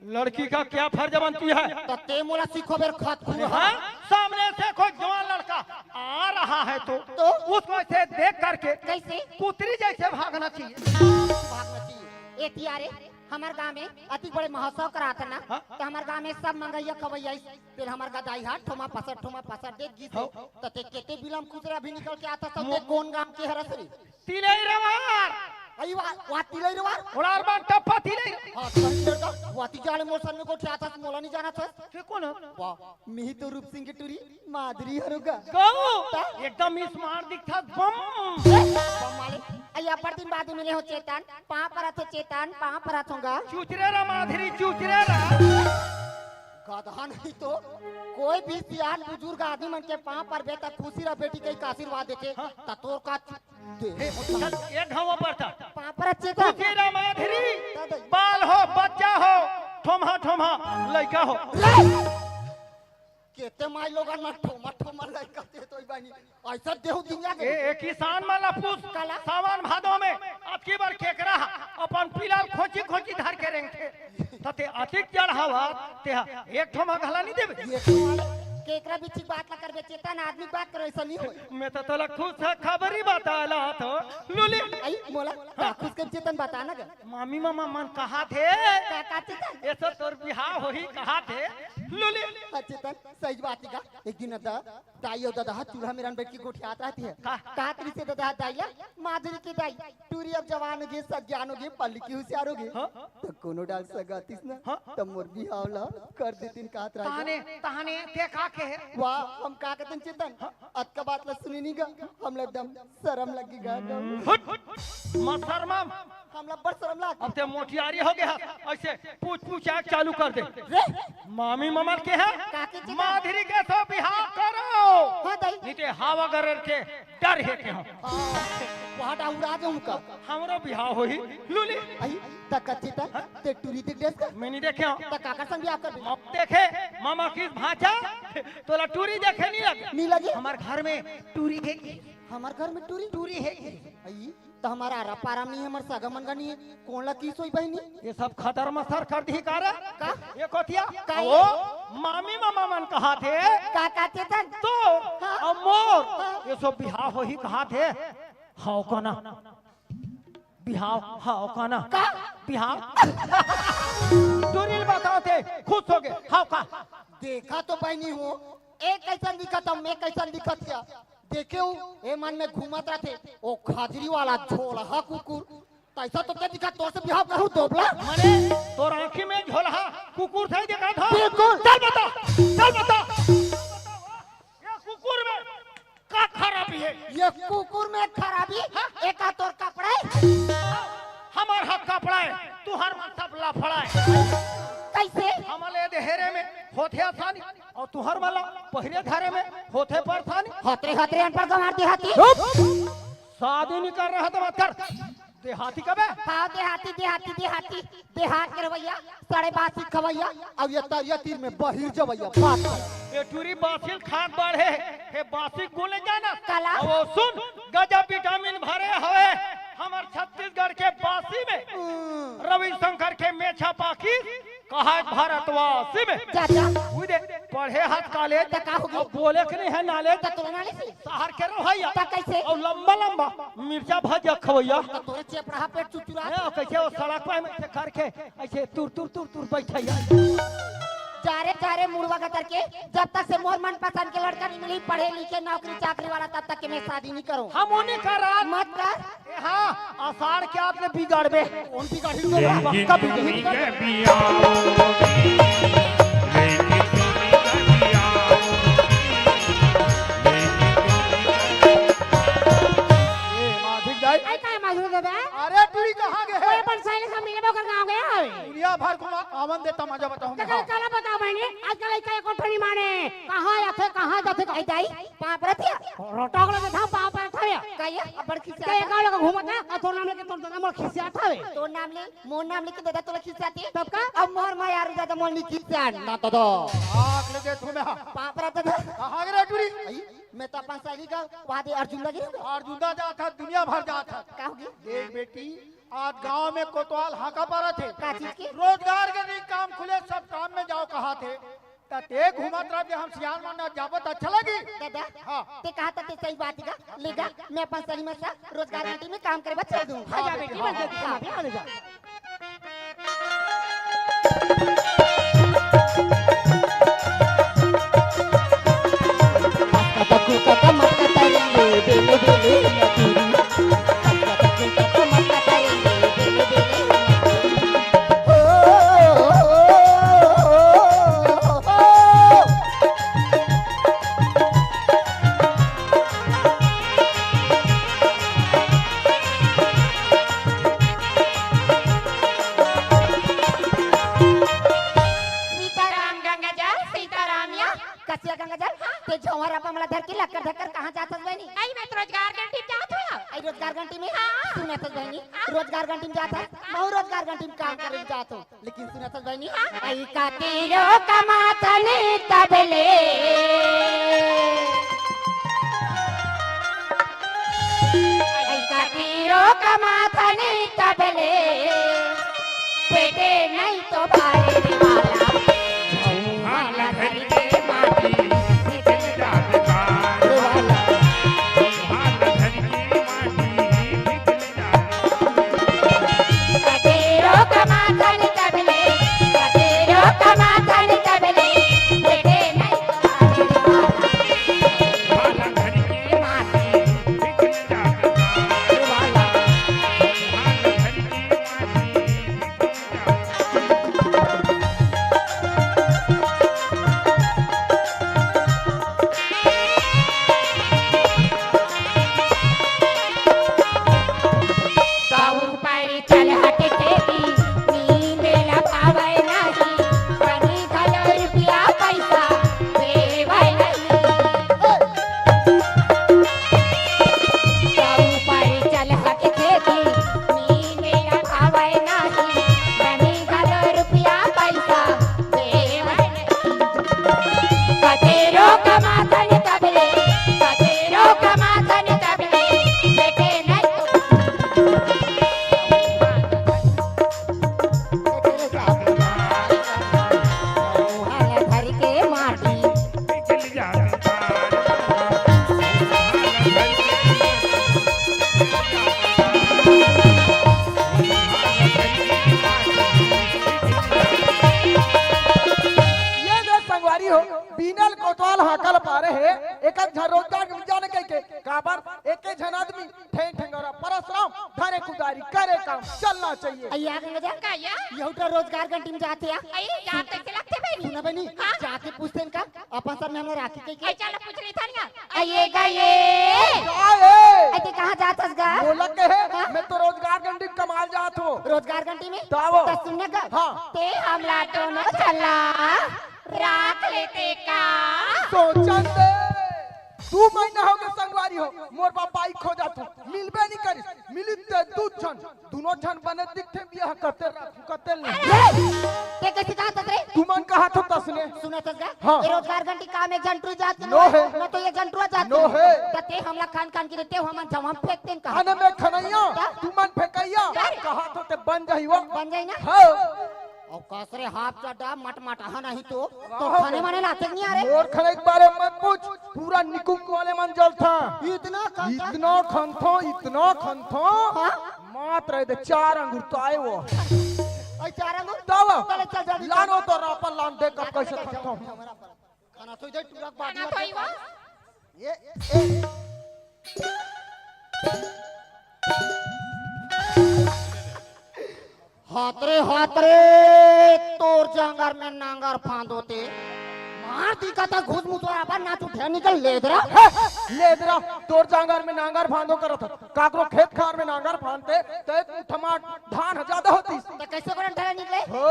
लड़की का क्या फर्ज बनती है? त ते मोला सिखो बेर खत खुआ। हाँ, सामने से कोई जवान लड़का आ रहा है तो, तो? उसको ऐसे देख करके कइसे? कुतरी जइसे भागना चाहिए। भागना चाहिए। ए तियारे, हमर गांव में अतिक बड़े महोत्सव करात हे ना, हाँ? त हमर गांव में सब मंगइया खवइया आइस। तेल हमर गदाई हा ठोमा पसर, ठोमा पसर देख गिस हे। हाँ। त ते केते बिलम कुतरा भी निकल के आथस, ते कोन गांव के हरस रे? तिलई रवार। अई वा, वा तिलई रवार। ओलार बान टप्पा तिलई। हाँ, सही लड़का, वा ती जाले मोर सन में गोठियाथस, मोला नहीं जानथस। ते कोन? वा, मिही तो रूप सिंह के टूरी, माधुरी हरों गा। गऊ, ता? एकदम smart दिखथस, बम। बम वाले। अई अब्बड़ दिन बाद मिले हों चेतन, पाँव परत हों चेतन, पाँव परत हों गा। चुचरे रा माधुरी, चुचरे रा। गधा नहीं तो, कोई भी सियान बुजुर्ग आदमी मन के पाँव परबे त खुशी रा बेटी कहि के आशीर्वाद देथे, हाँ। त तोर का चु-, दे। ए, चल, एक घाव परता। पाँव परत चेतन। खुशी रा माधुरी, दादा। बाल हो, बच्चा हो, ठोम्हा ठोम्हा लइका हो। रे! केते माई लोगन मन ठोमा ठोमा लइका दे तो बनी। अइसा देहू दुनिया के। ए, ए किसान मन ला पूछ, काला? सावन भादो में अतकी बर केकरा अपन पीला ल खोंची खोंची धर के रेंगथे। त ते अतिक जड़ हवा, ते ह एक ठोमा घला नहीं देबे। ये तो वाले केकरा बिच्छी बात ला करबे चेतन, आदमी बात करे अइसा नहीं होय। मैं तो तोला खुश ह खबरी बताला तो लूली। अई मोला का खुश कर चेतन बता ना गा। मामी मामा मन कहाथे। का, का चेतन? ए सब तोर बिहाव होही कहाथे। लूली। हाँ चेतन, सही बात हे गा। एक दिन अदा, दाई अउ ददा ह चूल्हा मेरन बैठ के गोठियात रहती है। का? का तरी से ददा ह दाई ला, माधुरी के दाई, टूरी अब जवान हो गे, सज्ञान हो गे, पढ़ लिख के हुसियार हो गे। हाँ? त कोनो डाल सगा आतिस ना, हाँ? त मोर बिहाव ला कर देतिन कहत रहय। तहने, तहने, ते का कहे? वाह, हम का कहतन चेतन? हाँ? अतका बात ला सुने नहीं गा, हमला एकदम शरम लग गे गा। हट, हट, मत शरमाम। हमला बड़ शरम लाग। अब ते मोटियारी हो गे, अइसे पूछ पूछ आग चालू कर दे। रे! मामी ममर के हे? काकी जी का? माधुरी के तो बिहाव करो। हाँ, दाई। नहीं ते हवा गरेर के डर हे के हम। हाँ, वहाँ डाउरा जाऊँ का? हमरो बिहाव होही, लूली। अई, त कच्ची त, हाँ? ते टूरी देख देस का? मैं नहीं देखे हूँ। त काकर संग बिहाव कर दे? मम देखे, ममा किस भांचा, तोला टूरी देखे नहीं लगे? नहीं लगे? हमार घर में टूरी हे की? हमार घर में टूरी? टूरी हे की? अई, त हमार आरा पारा में नहीं हे, हमार सगा मन का नहीं हे, कोन ला किस होई बहिनी? ये सब खदर मसर कर दिही का रे? का? ये कोतिया? का ओ, ये? मामी मामा मन कहाथे। का कहते तन? तोर हाँ। अउ मोर। हाँ। ये सब बिहाव होही कहाथे। हव का ना? बिहाव, हव का ना? का? बिहाव। टूरी ल बतावथे, खुश होगे। हव का? देखा तो बहिनी हो, ए कइसन दिखत हव, मैं कइसन दिखत हँव। देखे हो, ए मन में घूमत रहिथे, ओ खजरी वाला झोलहा कुकुर। तइसा तो ते दिखा, तोर से बिहाव करूँ, दोबला। मने तोर आँखी में झोलहा कुकुर सही दिखत हे। बिल्कुल। चल बता, चल बता। ये कुकुर में का खराबी हे? ये कुकुर में खराबी? हाँ? एका तोर कपड़ा हे? हमार हा कपड़ा हे, तुहर मन सब लफड़ा हे। कइसे? हमर ले देहरे में होथे आसानी, अउ तुहर मन ला पहिरे धरे में होथे परेशानी। हतरे हतरे अनपढ़ गंवार देहाती। चुप। शादी नहीं कर रहा तो मत कर। देहाती कबे? हाँ, देहाती, देहाती, देहाती, देहात के रवैया, सड़े बासी खवैया, अउ ये तरिया तीर में बहिर जवैया, बात कर। ए टूरी बासी ल खात बाढ़े, हे बासी गुने जाना। काला? अउ सुन, गजब विटामिन भरे हवे, हमर छत्तीसगढ़ के बासी में, हम्म। रविशंकर के मेछा पाकिस, कहा भारतवासी में। जा, जा। उई दे, पढ़े हस कॉलेज, त का होगे? अउ बोले के नहीं हे नॉलेज। त तोला नॉलेज हे? शहर के रहइया। त कइसे? अउ लंबा लंबा मिर्चा भजिया खवइया। त तोरे चेपड़ा पेट चुचुरा। हे, अउ कइसे ओ सड़क पे में से करके अइसे तुर तुर तुर तुर बइठइया। जा रे, जा रे मुड़वा गतर के, जब तक से मोर मनपसंद के लड़का नहीं मिली, पढ़े लिखे नौकरी चाकरी वाला, तब तक के मैं शादी नहीं करूँ। हम उन्हीं का राज मत कर। ए हाँ, आषाढ़ के आत ले बिगड़बे। कौन बिगड़ी? ए, पक्का बिगड़ी। ए, माधुरी दाई। अरे, कहाँ माधुरी दादा? अरे, टूरी कहाँ गे हे? ओए, अपन सहेली से मिले बगर गाँव गया हे। दुनिया भर घुमा, आवन दे, तमाजा बताहूँ मैं। काला बताओ बहिनी, आजकल लइका एको ठो नहीं माने। कहाँ जाथे, कहाँ जाथे, कहीं जाई? पाँव परत हे? रोटोक लगे था, पाँव परत हवे। का ये? अब्बड़ खिसियात हे। एक गाँव लगे घूमत हे, अउ तोर नाम लेके तोर दादा मोर खिसियात हवे। तोर नाम ले, मोर नाम लेके दादा तोला खिसियात हे? तब का? अब मोर माँ यार दादा मोर नहीं खिसियान, ना दादा। आँख लगे तुम्हें। पाँव परत दादा। कहाँ गे रे टूरी? अई, मैं तो अपन सहेली का वहाँ दे अर्जुन लगे। अर्जुन दा जात हे, दुनिया भर जात हे। का होगे? देख बेटी, आज गाँव में कोतवाल हाका परत हे। का चीज के? रोजगार के नहीं काम खुले, सब काम में जाव कहाथे। त ते घूमत रह जे हम सियान मन जाबो त अच्छा लगी। दादा, हाँ। ते कहा त ते सही बात का, ले जा, मैं अपन सहेली मन सा रोजगार गंटी में काम करे बर चल दूँ। हाँ, जा बेटी, बस जल्दी से, हाँ, ले जा। सीताराम गंगा जल, सीताराम या। कसिया गंगा जल, हाँ। ते झंवर अपन ला धर के लक्कर धक्कर कहाँ जात हस बहिनी? अई, मैं तो रोजगार गंटी में जात हँव। अई, रोजगार गंटी में? हाँ। सुनत हस बहिनी, हाँ। रोजगार गंटी में जात हस, महूँ रोजगार गंटी में काम करे जात हँव। लेकिन सुनत हस बहिनी, हाँ। अई कातिरो कमाथनी तबले। अई कातिरो कमाथनी तबले। पेटे नहीं तो भारी वाला। भाला धर के माटी निकल जात का। वाला। भाला धर के माटी निकल जात। कतेरो कमाथन तबले, कतेरो कमाथन तबले, बेटे नहीं तुम्हारे। भाला धर के माटी निकल जात का। वाला। भाला धर के माटी निकल जात का। कमाथन तबले, सवेरो कमाथन तबले, बेटे नहीं तो ये दे संगवारी हो, बीनल कोतवाल हाकल पारे हे, एक एक झन रोजगार के जाने कह के, काबर एक एक झन आदमी ठेंग ठेंगोरा परसराम, धरे कुदारी, करे काम, चलना चाहिए। अइया गंगा जा। का या? यहू तो रोजगार गंटी में जाथे या? अई, जात कैसे लगथे बहिनी? सुना बहिनी, हाँ? जाके पूछते इनका, अपन सब में हमने राखी कह के। अई, चल पूछ ली था ना। अइये गा ये। का ए? अई, ते कहाँ जात हस गा? बोला के है, हाँ? मैं तो रोजगार गंटी कमाल जात हूँ। रोजगार गंटी में? तावो। तो सुन ना गा। हाँ। ते हमला दोनों चला राख लेते का? सोचन दे। दू महीना हो गए संगवारी हो, मोर बाप बाई खोजत हो, मिलबे नहीं करिस। मिली ते दू झन, दोनों झन बने दिखथे, बियाह करते रखू, करते नहीं। अरे, ते कैसे जानत रे? तुमन कहा थो तसने? सुनत हस गा? हाँ। ये रोजगार गंटी काम एक झन टुरी जात नो है। न तो एक झन टुरा जात नो है। त ते हमला खान खान के देते हो, हमन जवाब फेंकते हैं कहा। अने मैं खनैया, क्या? तुमन फेंकैया, क्या? कहा थो ते बन जाही वो। बन जाही ना? हाँ। अउ कासरे हाफ चड्डा मट मट हा नहीं तो, तो हाँ। खाने माने लाते नहीं आ रे। मोर खने के बारे में मत पूछ, पूरा निकुम वाले मन जलथा। इतना खनथा? इतना खनथो, इतना खनथो। हाँ? मात्र दे चार अंगुर तो आए वो। अई चार अंगुर? तब चले चल जल्दी लानो चल। तो रापा लान दे कब कैसे खनथो। खाना तो इधर टूरा के बाद खाना में तो ही वो। ये, ये। हात रे, हात रे, तोर जांगर में नांगर फांदो ते। मार दिखा था घुस मुस वाला पर नाच उठे निकल लेदरा। हे, लेदरा, तोर जांगर में नांगर फांदो करत ह। काकरो खेत खार में नांगर फांदते, तो एक मुठमा धान ह ज्यादा होतीस। तो कैसे कोन ठहरा निकले? हो,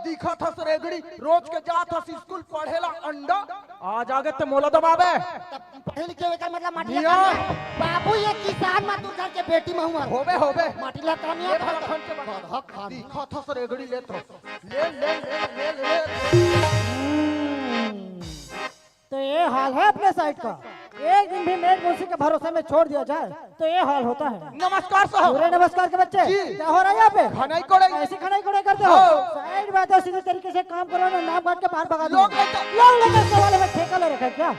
दिखा था सरेगड़ी, रोज के जात हस स्कूल पढ़ेला अंडा, आज आगे ते मोला दबावे। तब पढ़े लिखे हुए का मतलब माटी निया। लगाना। बाबू, ये किसान मजदूर घर के बेटी में हुआ। होबे, होबे। माटी ला काम ये नहीं भला आता। खन के बता। गधा खान। दिखा था सर एगड़ी ले तो। ले, ले, ले, ले, ले। तो ये हाल है अपने साइड का। एक दिन भी मेड मुंशी के भरोसे में छोड़ दिया जाए तो ये हाल होता है। नमस्कार साहब। पूरे नमस्कार के बच्चे। जी। क्या हो रहा है यहाँ पे? खनाई कोड़े। ऐसी खनाई कोड़े करते हो? हाँ। साइड में आते हो, सीधे तरीके से काम करो ना, नाम काट के बाहर भगा दो। लोग लेकर लोग लेकर सवाल में ठेका ले रखा है क्या?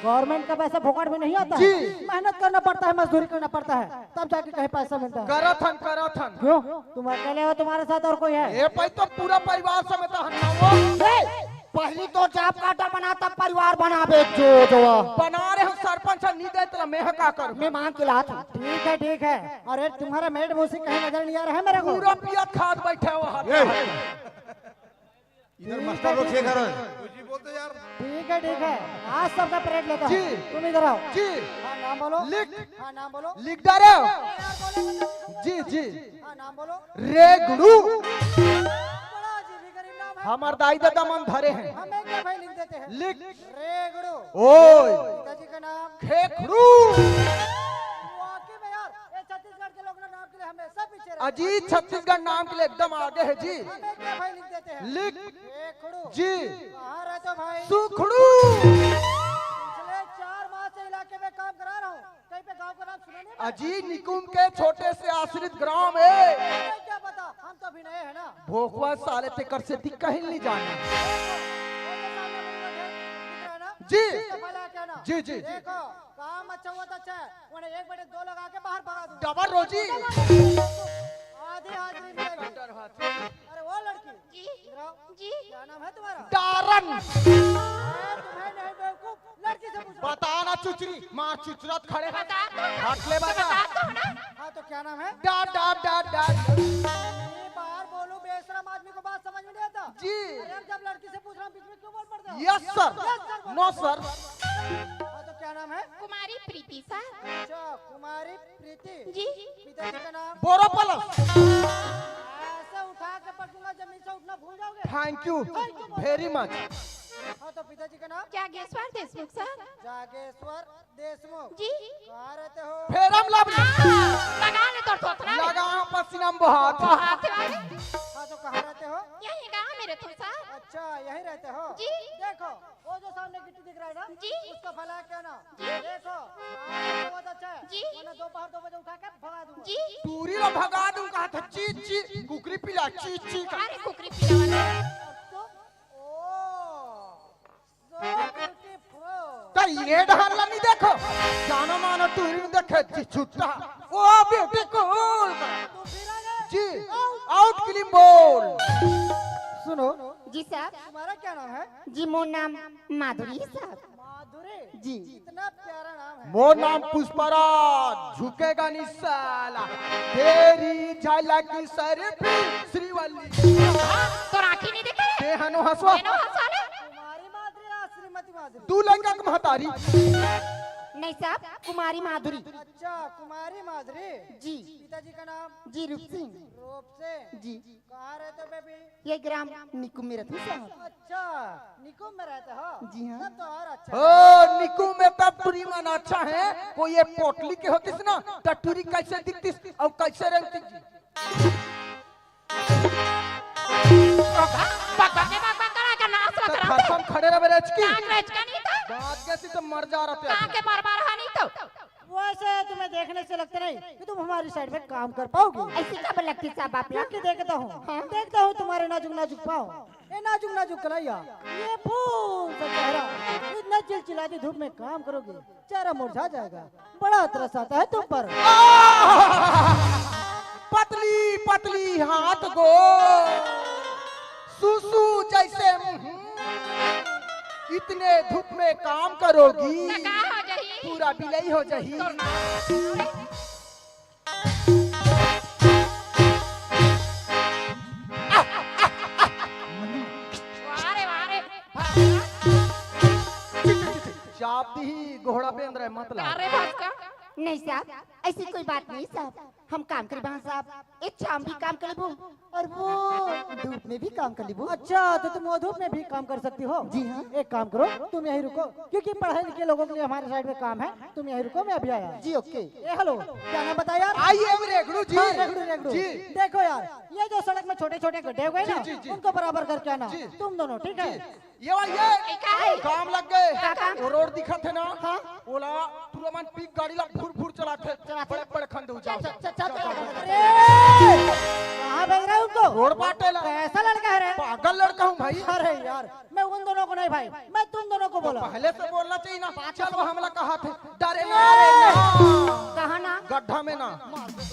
गवर्नमेंट का पैसा फोकट में नहीं आता है। जी। मेहनत करना पड़ता है, मजदूरी करना पड़ता है, तब जाके कहीं पैसा मिलता है। करत हन, करत हन। क्यों? तुम अकेले हो, तुम्हारे साथ और कोई है? ए भाई, तो पूरा परिवार समेत हन ना वो। ए, पहली तो जॉब कार्ड बना, तब परिवार बनाबे, जो जवा। बना रहे हो सरपंच, नहीं दे तेरा मैं का करूं? मैं मांग के लात हूं। ठीक है, ठीक है। अरे, तुम्हारा मेड मुंशी कहीं नजर नहीं आ रहा है मेरे को? पूरा पियत खात बैठे हो हाथ ए। में। इधर ठीक मास्टर है, लोग ठीक से है। घर है। जी बोलते यार। ठीक है, ठीक है, आज सबका परेड लेता हूँ। जी। तुम इधर आओ। जी। हाँ, नाम बोलो। लिख। हाँ, नाम बोलो। लिख डारे हो। यार, बोलो, बोलो। जी, जी। हाँ, नाम बोलो। रेगड़ू। बड़ा अजीब ही गरीब नाम है। हमार दाई दादा मन धरे हैं। हम एक भाई लिख देते हैं। लिख। रेगड़ू। ओए। पिताजी का नाम। खेखड़ू। वाकई में यार, ये छत्तीसगढ़ के लोग ना नाम के लिए हमेशा पीछे रहते हैं। अजी, छत्तीसगढ़ नाम के लिए एकदम आगे है जी। हम एक भाई लिख देते हैं। लिख। खेखड़ू। जी। कहाँ रहते हो भाई? सुखड़ू। पिछले चार माह से इलाके में काम करा रहा हूँ, कहीं पे गांव का नाम सुना नहीं मैंने? अजी, निकुम के छोटे से आश्रित ग्राम है। अरे, क्या पता, हम तो अभी नए हैं ना। भोकवा साले ते कर से दिख कहीं नहीं जाना। वो तो सामने मुंह में दिख रहा है ना? जी। इससे पहले क्या ना? जी, जी, जी। देखो, काम अच्छा हुआ तो अच्छा है, वरना एक बटे दो लगा के बाहर भगा दूंगा। डबल रोजी। आधी हाजिरी मिलेगी। अरे वो लड़की, जी। इधर आओ। जी। क्या नाम है तुम्हारा? डारन। अरे तुम्हें नहीं बेवकूफ, लड़की से पूछो। बता ना चुचरी, मार चुचरत खड़े हैं। बता दो ना। हट ले बता। बता दो ना। हाँ तो क्या नाम है? डा, डा, डा, डा। ये बाहर बोलो, बेशरम आदमी को बात समझ में नहीं आता। जी। अरे जब लड़की से पूछ रहा हूँ, बीच में क्यों बोल पड़ते हो? Yes sir। Yes sir बोलो। No sir। हाँ तो क्या नाम है? कुमारी प्रीति सर। अच्छा, कुमारी प्रीति। जी। पिताजी का नाम? बोरो पलस। ऐसे उठा के पटकूंगा, जमीन से उठना भूल जाओगे। Thank you very much। हाँ तो पिताजी का नाम? जागेश्वर देशमुख सर। जागेश्वर देशमुख। जी। कहाँ रहते हो? Ferrum lovely. हाँ, लगा ले तोर थोथना। लगा पसीना में बहात। बहात है। हाँ तो कहाँ रहते हो? यहीं गाँव में रहते हो साहब। अच्छा, यहीं रहते हो? जी। देखो, वो जो सामने गिट्टी दिख रहा है ना, जी। उसको फैला के ना। जी। देखो, रात को बहुत अच्छा है, जी। वरना दोपहर दो बजे उठा के भगा दूंगा। जी। टूरी ला भगा दूं कहा था, ची, ची, कुकरी पीला, ची, ची का। अरे कुकरी पीला वाला। तो, ओ, so beautiful। तो ये डहर ला नहीं देखो, जानो मानो टूरी में देखे जी छुट्टा। ओ beautiful। तू फिर आ गए। जी, out। Out किलिम बोल। सुनो, जी साहब। तुम्हारा क्या नाम है? जी, मोर नाम माधुरी है साहब। माधुरी? जी। इतना प्यारा नाम है। मोर नाम पुष्पराज, झुकेगा नहीं साला। तेरी झलक सर पे श्रीवल्ली। तोर आँखी नहीं दिखे? ते हनो हंसवा। एनो हंसवा ले। कुमारी माधुरी या श्रीमती माधुरी? दू लड़का के महतारी। नहीं साहब, कुमारी माधुरी। अच्छा, कुमारी माधुरी। जी। पिताजी का नाम? जी, रूप सिंह। रूप सिंह। जी। कहाँ रहते हो बेबी? ये ग्राम निकुम में रहते हैं साहब। अच्छा, निकुम में रहते हो? जी हाँ। तब तो और अच्छा है। ओ, निकुम में तब टूरी मन अच्छा है। कोई ये पोटली के होतिस ना, त टूरी कैसे दिखतिस और कैसे रहती जी? बक, बक, बक, बक, बक, करा के नाश तो लग रहा है। खसम खड़े रहे रे चकी। नाक रेचका नहीं तो। बात कैसी तो मर जा रहा था। कहाँ के मर मर रहा नहीं तो। वैसे तुम्हें देखने से लगता नहीं कि तुम हमारी साइड में काम कर पाओगे। ऐसे क्या बोला कि साहब आप लोग? क्योंकि देखता हूँ, हाँ। देखता हूँ तुम्हारे नाजुक नाजुक पाँव, ये नाजुक नाजुक कलाइया, ये फूल सा चेहरा, इतना चिलचिलाती धूप में काम करोगे, चेहरा मुरझा जाएगा। बड़ा तरस आता है तुम पर। आह! पतली पतली हाथ गो, सुसु जैसे मुंह, इतने धूप में काम करोगी, तो का हो जाही? पूरा बिलई हो जाही। तो वाह रे, वाह रे, भसका। चाप दी ही गोहड़ा बेंद रहे, मतलब। अरे भसका। नहीं साहब, ऐसी कोई बात नहीं साहब। हम काम करी बहन साहब, ये छाम भी काम कर लेबो और वो धूप में भी काम कर लेबो। अच्छा, तो तुम वो धूप में भी काम कर सकती हो? जी हाँ। एक काम करो, तुम यहीं रुको, क्योंकि पढ़े लिखे लोगों के लिए हमारे साइड में काम है। तुम यहीं रुको, मैं अभी आया। जी, ओके। ए, हेलो, क्या नाम बताया यार? I am रेगड़ू जी। हाँ, रेगड़ू, रेगड़ू। जी। देखो यार, ये जो सड़क में छोटे छोटे गड्ढे हो गए ना, जी, जी, जी। उनको बराबर करके आना। जी। तुम दोनों, ठीक है? जी। ये भाई, ये का है? काम लग गए। का काम? वो रोड दिखत है ना? हाँ। ओला टूरा मन पिक गाड़ी ला भुर भुर चलाथे। चलाथे। बड़े बड़े खंदे उजाड़। चल, चल, चल, चल, चल। अरे! कहाँ भेज रहे हो उनको? रोड बाटे ला। कैसा लड़का है रे? पागल लड़का हूँ भाई। अरे यार, मैं उन दोनों को नहीं भाई, मैं तुम दोनों को तो बोला। पहले से बोलना चाहिए ना। चल वो हमला कहा थे, डरे ना रे ना। कहा ना? गड्ढा में ना।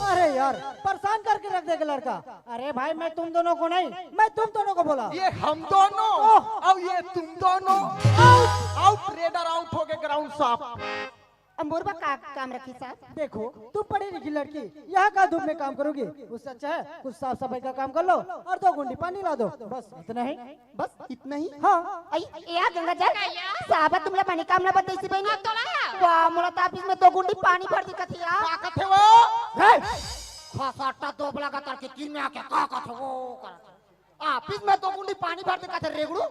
अरे यार, परेशान करके रख देगा लड़का। अरे भाई, मैं तुम दोनों को नहीं, मैं तुम दोनों को बोला। ये हम दोनों ओह। और ये तुम दोनों। आउट। आउट, रेडर आउट हो गए, ग्राउंड साफ। अब मोर बर का काम रखी साहब? देखो, तुम पढ़ी लिखी लड़की, यहाँ का धूप में काम करोगी? उससे अच्छा है कुछ साफ सफाई का काम कर लो और दो गुंडी पानी ला दो, बस इतना ही। बस इतना ही? हाँ। आई, ए आ गंगा जल। साहब तुमला बने काम ला बताइसी बहिनी। वाह, मोला तो ऑफिस में दो गुंडी पानी भर दिखत हे यार। का कथे वो? हे! खसाटा दोबला का करके तीन में आके का कथे वो करत हे? ऑफिस में दो गुंडी पानी भर दिखत हे रेगड़ू।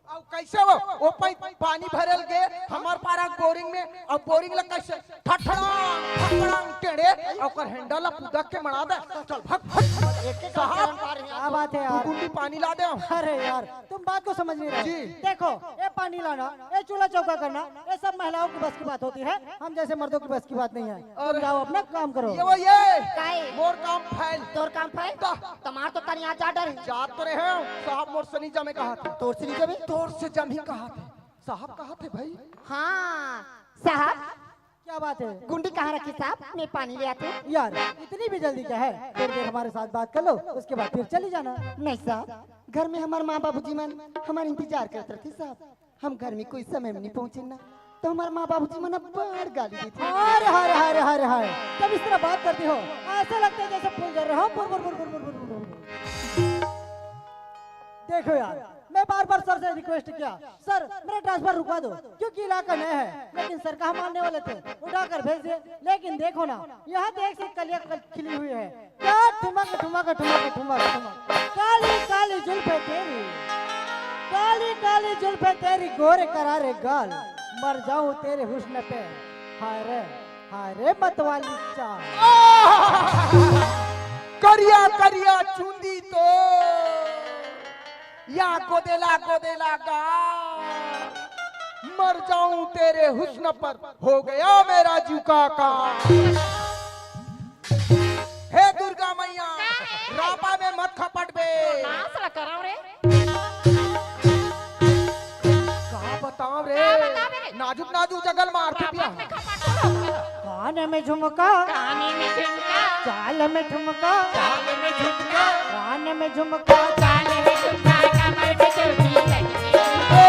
अब कैसे वो, वो पाई-, पानी भरल गे हमार पारा बोरिंग में, अब बोरिंग ला कैसे ठठड़ांग, ठठड़ांग टेढ़े, ओकर हैंडल ला पुदक के मड़ा दे। चल, भग, भग। एक एक साहब, करन पा रहे हैं। क्या बात है यार? दो गुंडी पानी ला दे। अरे यार, तुम बात को समझ नहीं रहे। जी। देखो, ये पानी लाना, ये चूल्हा चौका करना, ये सब महिलाओं की बस की बात होती है, हम जैसे मर्दों की बस की बात नहीं है। तुम अरे। जाओ, अपना काम करो। ये वो ये। काय? मोर काम फैल। तोर काम फैल? ता। तमार तो तनिया जा डर। जात तो रहे हो, साहब मोर से नहीं जमे कहा थे। तोर से नहीं जमे? तोर से जमी कहा थे। साहब कहा थे भाई? हाँ, साहब। क्या बात है? गुंडी कहाँ रखी साहब? मैं पानी ले आती हूँ। यार, इतनी भी जल्दी क्या है? थोड़ी देर हमारे साथ बात कर लो, उसके बाद फिर चली जाना। नहीं साहब, घर में हमारे माँ बाबूजी मन हमारे इंतजार करत रहिथे साहब। हम घर में कोई समय में नहीं पहुँचे ना, तो हमारे माँ बाबूजी मन बड़ गाली देथे। अरे हाय रे, हाय रे, हाय रे, हाय। जब इस तरह बात करती हो, ऐसा लगता है जैसे फूल झर रहे हो। बुर, बुर, बुर। देखो यार, मैं बार बार सर से रिक्वेस्ट किया, सर मेरा ट्रांसफर रुकवा दो, क्योंकि इलाका नया है, लेकिन सर कहाँ मानने वाले थे, उठाकर भेज दिए। लेकिन देखो ना, यहाँ तो एक से कलियां खिली हुई है। क्या ठुमक ठुमक ठुमक ठुमक ठुमक। काली काली जुल्फे तेरी, काली काली जुल्फे तेरी, गोरे करारे गाल, मर जाऊं तेरे हुस्न पे। हाय रे, हाय रे मतवाली चाल। करिया करिया चुंदी तो या गोदेला गोदेला गा, मर जाऊं तेरे हुस्न पर, हो गया मेरा जीव का का। हे दुर्गा मैया, का हे? रापा में मत खपट बे। नास ला करव रे। का बताव रे? का बताव रे? नाजुक नाजुक जगह ल मारथे रापा पिया। में खपट हो। कान में झुमका, कान में झुमका, चाल में ठुमका, चाल में झुमका, कान में झुमका, चाल में झुमका, कमर पे चोटी लगी। ओ।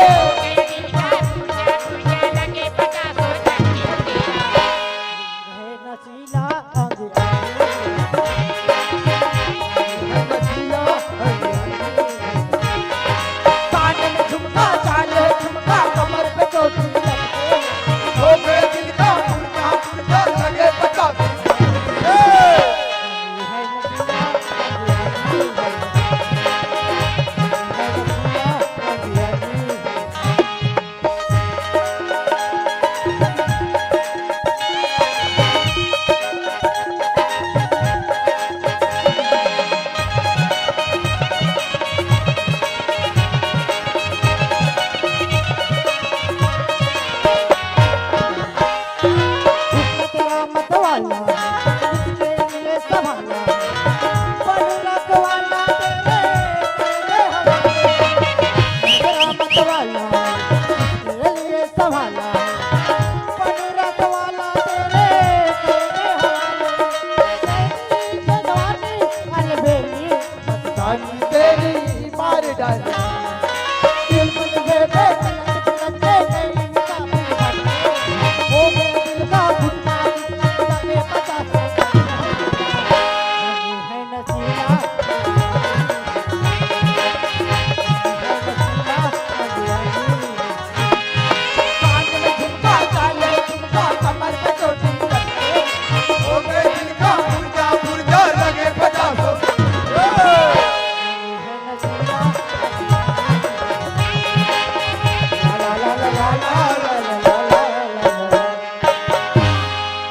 लगे पचासों टन की। हे नसीला अंग कान में झुमका, चाल झुमका, कमर पे चोटी लटके। हो गए दिल का मुर्गा, मुर्गा लगे पचास।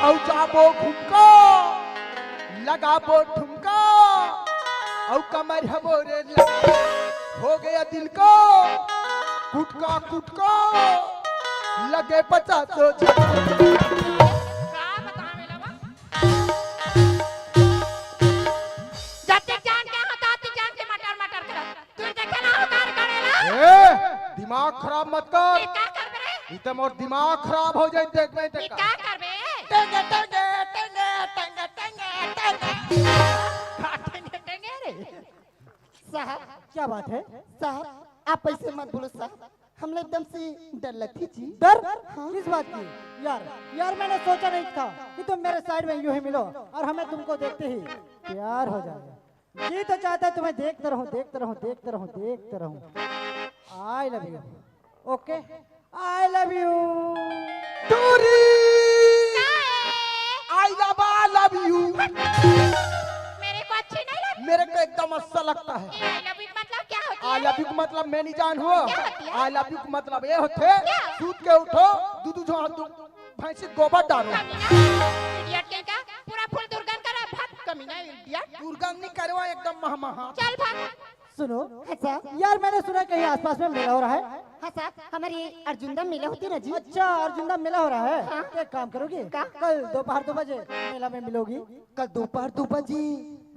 अउ जाबो घुमका, लगाबो ठुमका, अउ कमर हबो रे लगा। हो गया दिल को कुटका कुटका, लगे पचासो झटका। का बतावे ला बा? जब तक जान के होता, तब तक जान के मटर मटर करत। तू देखे ना उतार करेला? ए, दिमाग खराब मत कर। ये का करबे रे? ई त मोर दिमाग खराब हो जाई, देख नहीं ये देखा। का करबे? टेंगे, टेंगे, टेंगे, टेंगे, टेंगे, टेंगे। का टेंगे, टेंगे रे? साहब, क्या बात है? साहब, आप ऐसे मत बोलो साहब, हमला एकदम से डर लगती जी। डर? हाँ। किस बात की? यार, यार, मैंने सोचा नहीं था कि तुम मेरे साइड में यूं ही मिलो और हमें तुमको देखते ही प्यार हो जाए। जी तो चाहता है तुम्हें देखता रहूं, देखता रहूं, देखता रहूं, देखता रहूं। I love you। OK, I love you। टूरी। क्या है? I love, I love you। मेरे को अच्छी नहीं लगती। मेरे को एकदम अच्छा लगता है। ये I love you मतलब क्या होती है? I love you का मतलब मैं नहीं जान हो। क्या होती है? I love you का मतलब ये होते, क्या? सूत के उठो, दू दू झोंक दू, भैंसी गोबर डालो। कमीना, idiot कहीं का, पूरा फूल दुर्गंध कर रहा है, भाग। कमीना, idiot। दुर्गंध नहीं करवा, एकदम महमहा। चल भाग। सुनो, हाँ साहब। यार, मैंने सुना कहीं आसपास में मेला हो रहा है। हाँ साहब, हमारी अर्जुंदा मेला होती ना जी। अच्छा, अर्जुंदा मेला हो रहा है। हाँ। तो एक काम करोगी? का? कल दोपहर दो बजे मेला में मिलोगी। कल दोपहर दो बजे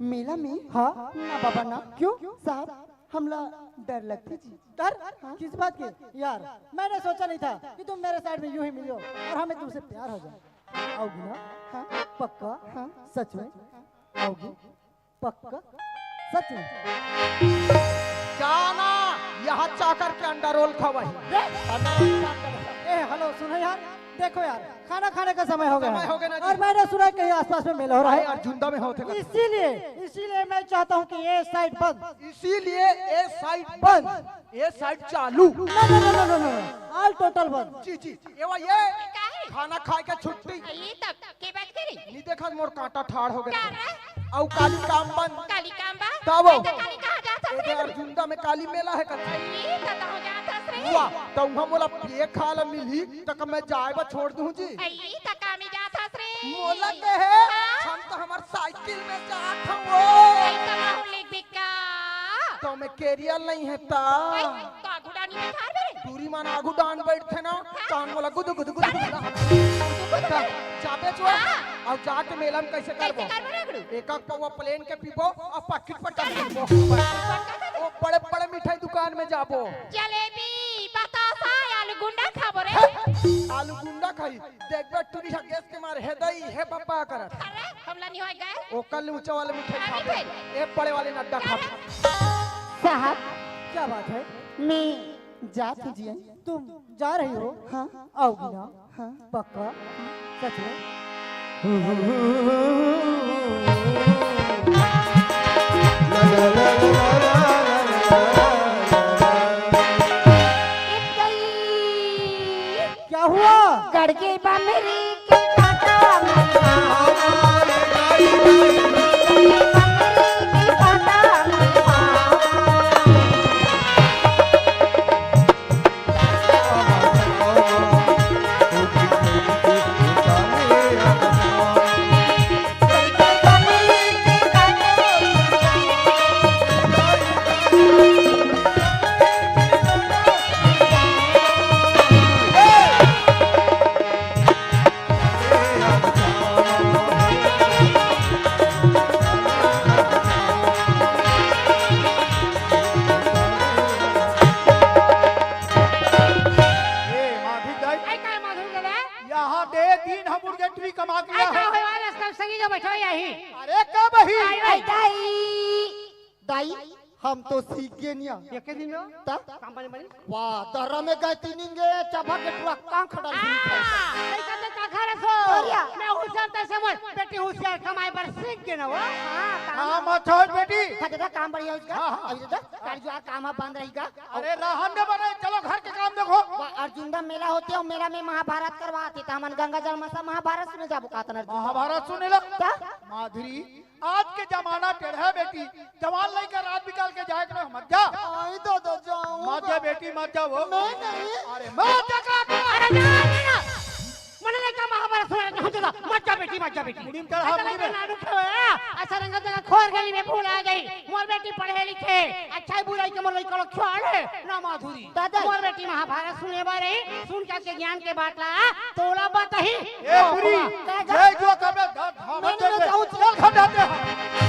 मेला में? हाँ। ना बाबा ना। क्यों? साहब, हमला डर लगती जी। डर? हाँ। किस बात की? यार, मैंने सोचा नहीं था कि तुम मेरे साइड में यूं ही मिलो और हमें तुमसे प्यार हो जाए। आओगी ना? हाँ। पक्का? हाँ। सच में? हाँ। आओगी? पक्का? सच में? जाना, यहाँ चाकर के अंडा रोल खवाही। ए, hello, सुनो यार, देखो यार, खाना खाने का समय हो गया समय है। हो गया ना जी। और मैंने सुना है कहीं आसपास में मेला हो रहा है। अरे, अर्जुंदा में होते ना। इसीलिए, इसीलिए मैं चाहता हूँ कि ये साइड बंद। इसीलिए ये साइड बंद। बंद। ये साइड चालू। No, no, no, no, no, no। All total बंद। जी, जी, जी। ये वो ये। क्या है? खाना खाए के छुट्टी। ये तब के बात करी? नहीं देखा, मोर कांटा ठाड़ हो गया। क्या रे? अउ काली काम बंद। काली काम बा? तब। तो काली कहाँ जात हस रे? अर्जुंदा में काली मेला है कल। ये तो तहु जात हस रे। वाह, तो वहाँ मोला ये खाला मिली, तो का मैं जाए बा छोड़ दूँ जी? ये तो कामी जात हस रे। मोला के है? हाँ? हम तो हमार साइकिल में जात हूँ। ये तो माहौल एक बिक्का। तो मैं कैरियर नहीं है ता। भाई, तो आगू डानी में ठार मेरे। दूरी मान आगू डान बैठथे ना, कान वाला गुदु गुदु गुदु गुदु। ता, जाबे जो। हाँ। अउ जाके मेला में कैसे कैसे करबो? करबो रे गुरु? एक एक पौवा प्लेन के पीबो अउ पाकिट पटा पीबो। वो बड़े बड़े मिठाई दुकान में जाबो। जलेबी, बतासा, आलू गुंडा खाबो रे। हे, आलू गुंडा खाई। देखबे टुरी ह गैस के मारे हे दई, हे पप्पा करत। अरे, हमला नहीं होय गए। ओकर ले ऊंचा वाले मिठाई अभी खाबे। फिर। ए बड़े वाले नड्डा खाबे। साहब, क्या बात है? मैं जात हूँ जी। तुम जा रही हो? हाँ। आओगी ना? हाँ। पक्का? सच में? क्या हुआ? गड़के बमरी के काटा में। ए, माधुरी दाई। आई का माधुरी दादा? यहाँ दे दिन हम उड़ गए, टुरी कमा के अरे, का होय वाला है, सब संगी जो बैठो यही। अरे, कब ही? आई, आई। दाई, दाई, हम तो सीख गए निया। एके दिन में? ता? काम बने बने? वाह, दर्रा में गए तीन दिन गए, चबा के टुरा कांख डाल दी। हाँ, लइका ते का घर सो? बढ़िया। मैं होशियार तैसे मोर, बेटी होशियार कमाए बर सीख गए ना वो। हाँ, काम हाँ, मत छोड़ बेटी। हाँ, दादा, काम बढ़िया उसका। हाँ, हाँ। अभी दादा, काल जो यार काम बंद रहेगा। अरे, रहन दे बने, चलो घर के काम देखो। वाह, अर्जुन दा मेला होते हो, मेला में महाभारत करवाते, तो हमन गंगा जल में सब महाभारत सुने जाबो, का तन अर्जुन दा? महाभारत सुने ला। का? माधुरी, आज के जमाना टेढ़ा है बेटी, जवान लइका रात बिकाल के जाए के मत जा। आई दादा, जाऊं मत जा बेटी, मत जा वो। नहीं, नहीं। अरे मत जा का, का? अरे ना, ना, ना। मने लइका महाभारत सुने, मत जा, मत जा बेटी, मत जा बेटी। मुड़ी में चढ़ा, ऐसा मुड़ी में। लइका नाडू खेलो है, ऐसा रंगत जगह खोर गली में भूल आ गई। मोर बेटी पढ़े लिखे, अच्छाई बुराई के मोर लइका लोग ख्याल है ना माधुरी। दादा। मोर बेटी महाभारत सुने बर रही, सुन के के ज्ञान के बात ला, तोला बताही। ए टुरी, का जा? जय जो कबे धा-, धावत नहीं, नहीं, दे। जाऊं, चल, खा जाते हैं।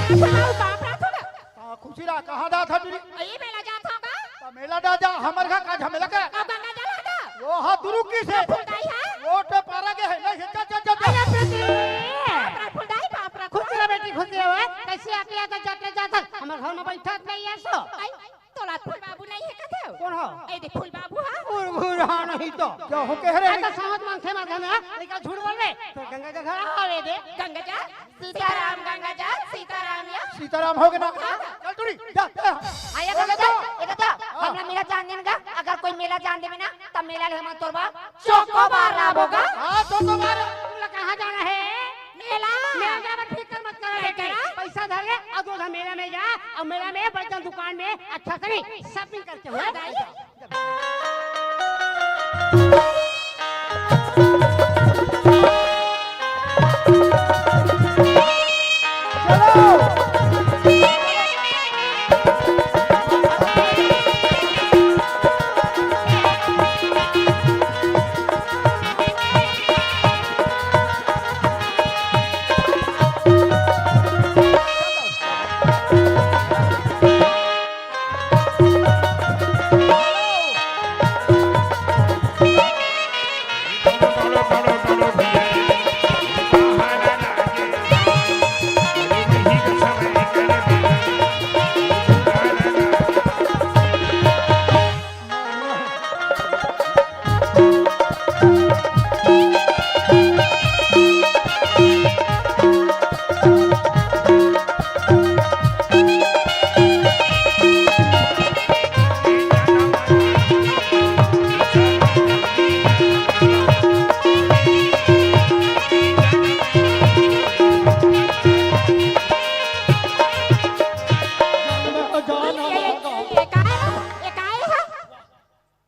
सुनाओ, बाप रा थोड़ा। हाँ, खुशी रहा, कहाँ जात हा टुरी? अई मेला जात हा का? तो मेला जा, जा, हमर घर का झमेला के। अब गंगा जल है ना? वो हाथ दुरुकी से। फुलदाई है? वो तो पारा के है, नहीं, चल, चल, चल, चल। अरे बेटी। बाप रा, फुलदाई, बाप रा, खुश रह बेटी, खुश रह, ओए। कैसे आती है तो जाते जाते, हमर घर में बैठत नहीं है सो। आई, तोला फूल बाबू नहीं है कथे? कौन हो? ए दे फूल बाबू हा। फूल, फूल, हाँ, नहीं तो। क्या हो कह रहे हैं? ऐसा समझ मांगते मांगते ना, लेकिन झूठ बोल रहे। तो गंगा जल घर आ रहे दे। गंगा जल, सीताराम गंगा जल, सीताराम या। सीताराम हो गए ना? हाँ। चल टुरी, जा, जा। आया बोले गंगा जल, तो। ये तो, हाँ। हमरा मेला जान देन का, अगर कोई मेला जान देवे ना, तब मेला ले हम तोरबा चोकोबार लाबो गा। हाँ, चोकोबार। तुम लोग कहाँ जाना है? मेला। मेला जाबे, फिकर मत करो बेटी। करा? पैसा धर ले, अउ दो झन मेला में जा, अउ मेला में बर्तन दुकान में अच्छा से नहीं, shopping करके हो। हाँ, दाई। ये, ये, ये, ये काय है? ये काय है?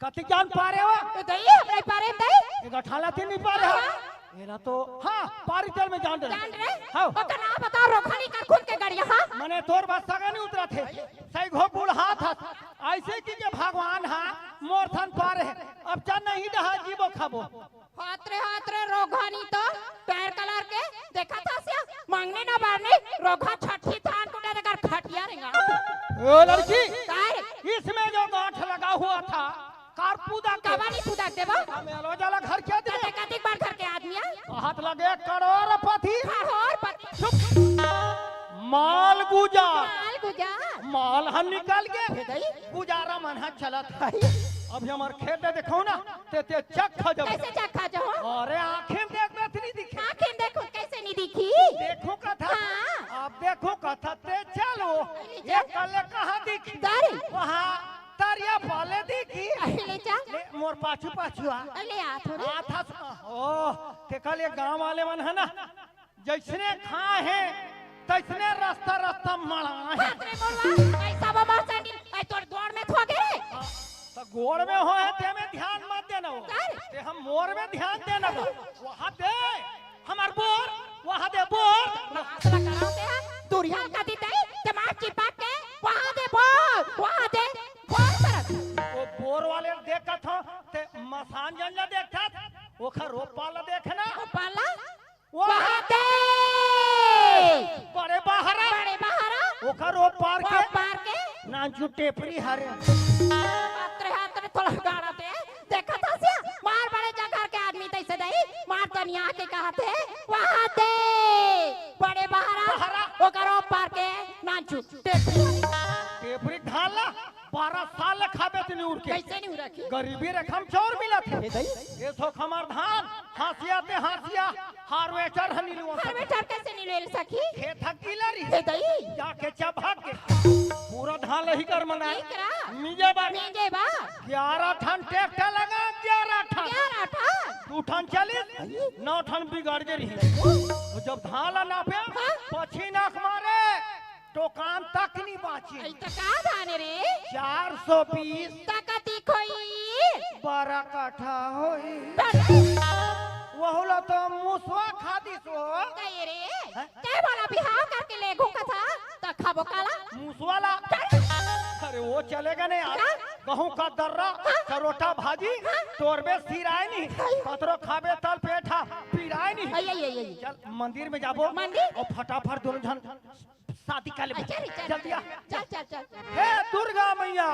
कति जान पारे हो? तो दई, हमरा पारे में दई। एक अठाला तीन नहीं पारे हो। हाँ। एला तो, हाँ, पारी तेल में जान डरे। जान डरे? हाँ। ओकर नाम बताओ, रोखनी कर खुद के गड़िया, हाँ? मने तोर बात सगा नहीं उतरत हे। सही घो बुढ़ात हस। ऐसे कि के भगवान हा, मोर थन पार हे। अब चल नहीं डहा जीबो खाबो। हात रे, हात रे, रोघा नी तो, पैर कलर के, देखा था सिया, मांगने ना बारने, रोघा छठी थान को डर कर खटिया रेंगा। ओ लड़की, काय? इसमें जो गांठ लगा हुआ था, कार पूदा के। कावा नहीं पूदा देबो? हम एलो जाला घर के आदमी। कते कतिक बार घर के आदमी है? हाथ लगे करोड़पति। करोड़पति। चुप। माल गुजार। माल गुजार। माल हम निकल के। हे दई। गुजारा मन ह चलत है। अभी हमार खेत दे देखो ना, ते, ते चक खा जब। कैसे चक खा जाओ? अरे आंखें देख में नहीं दिखे। आंखें देखो कैसे नहीं दिखी? देखो कथा। हाँ। अब देखो कथा ते चलो। ले ये चल। कल कहाँ दिखी? दारी। वहाँ तरिया पाले दिखी। अरे ले चल। ले मोर पाछू पाछू आ। अरे ले आ थोड़ी। आ था स-, ओ, ते कल ये गांव वाले मन है ना, जैसने खाए हैं, तैसने रास्ता रास्ता मड़ा है। बाप रे मोरवा, ऐसा बाबा सैंडल, ऐ तोर गोड़ में थो गे रे। हाँ, तो गोड़ में हो है, ते में ध्यान मत देना हो। अरे। ते हम मोर में ध्यान देना हो। वहाँ दे, हमार बोर, वहाँ दे बोर। नाच लगा रहा ते है, दुरिया का दी दे, दिमाग चिपक के, वहाँ दे बोर, वहाँ दे बोर करत। वो बोर वाले देखत हो, ते मसान जन ला देखत, ओखर रोपा ला देखना। रोपा ला? वहाँ दे। बड़े बहारा। बड़े बहारा। ओकर ओ पार के। ओ पार के। नानचू टेपरी हरे। हात रे, हात रे, थोड़ा गाड़ा ते। देखा था सिया? मार बड़े जगह के आदमी तैसे दई। मार तनिया के कहा थे। वहाँ दे। बड़े बहारा। बहारा। ओकर ओ पार के। नानचू टेपरी हरे। टेपरी ढाला। बारह साल ले खाबे ते निउर के। कैसे निउर रखी? गरीबी रेखा म चौर मिलत हे। हे दई। ये थोक हमार धान, हासिया ते हासिया, हार्वेस्टर ह नी लुआ सके। हार्वेस्टर कैसे नी ले सकी? खेत ह गीला रही। हे दई। जाके चबा के। पूरा धान लही कर मना। एकरा? मिंजे बा। मिंजे बा। ग्यारह ठन ट्रैक्टर लगा, ग्यारह ठन। ग्यारह ठन? दू ठन चलिस, अरे। नौ ठन बिगड़ गे रही। तो जब धान ला नापे, हाँ। पछी नाक मारे। टोकान तक नी बाची। अई त का धान रे? चार सौ बीस। त कतिक होई? बारह काठा होई। बस। वहू ला तो मुसवा खा दिस हो। कहे रे, हैं? ते वाला बिहाव करके ले घूमत था, त खाबो काला? मुसवा ला। अरे वो चलेगा नहीं यार। का? गहूं का दर्रा, हाँ? चरोटा भाजी, हाँ? तोरबे सिराय नहीं। हाँ। कतरो खाबे तल पेट हा, पिराय नहीं। अई, अई, अई, अई। चल मंदिर में जाबो। मंदिर? अउ फटाफट दोनों झन शादी कर लेबे। अच्छा रे, चल, जल्दी आ। चल, चल, चल, चल। हे दुर्गा मैया,